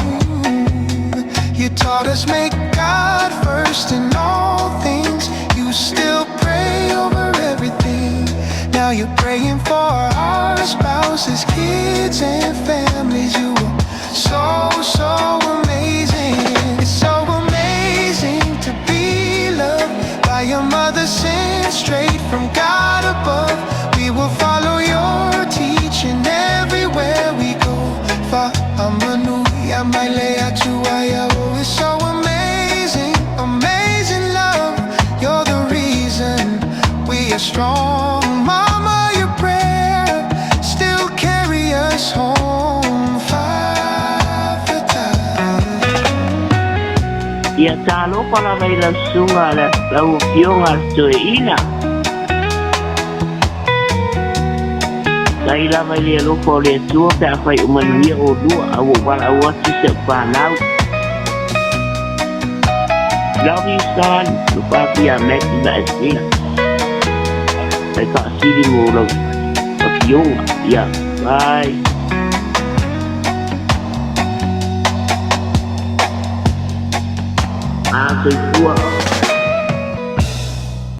You taught us make God first in all things. You still pray over everything. Now you're praying for our spouses, kids, and families. You were so, so amazing. It's so amazing to be loved by your mother sent straight from God above. We will follow your teaching everywhere we go. Fa'amanuia mai le Atua ia oe. It's so amazing, amazing love. You're the reason we are strong. Mama, your prayer still carry us home. Fa'afetai. Ia talofa lava i lau susuga lau afioga a le toeaina. Faafetai lava i le alofa o le Atua pe afai o manuia oulua a ua ou valaau atu i si au fanau. Love you son, Lupaki ia Matty ma Estina. E faasili mo lau afioga. Ia, bye. Soifua.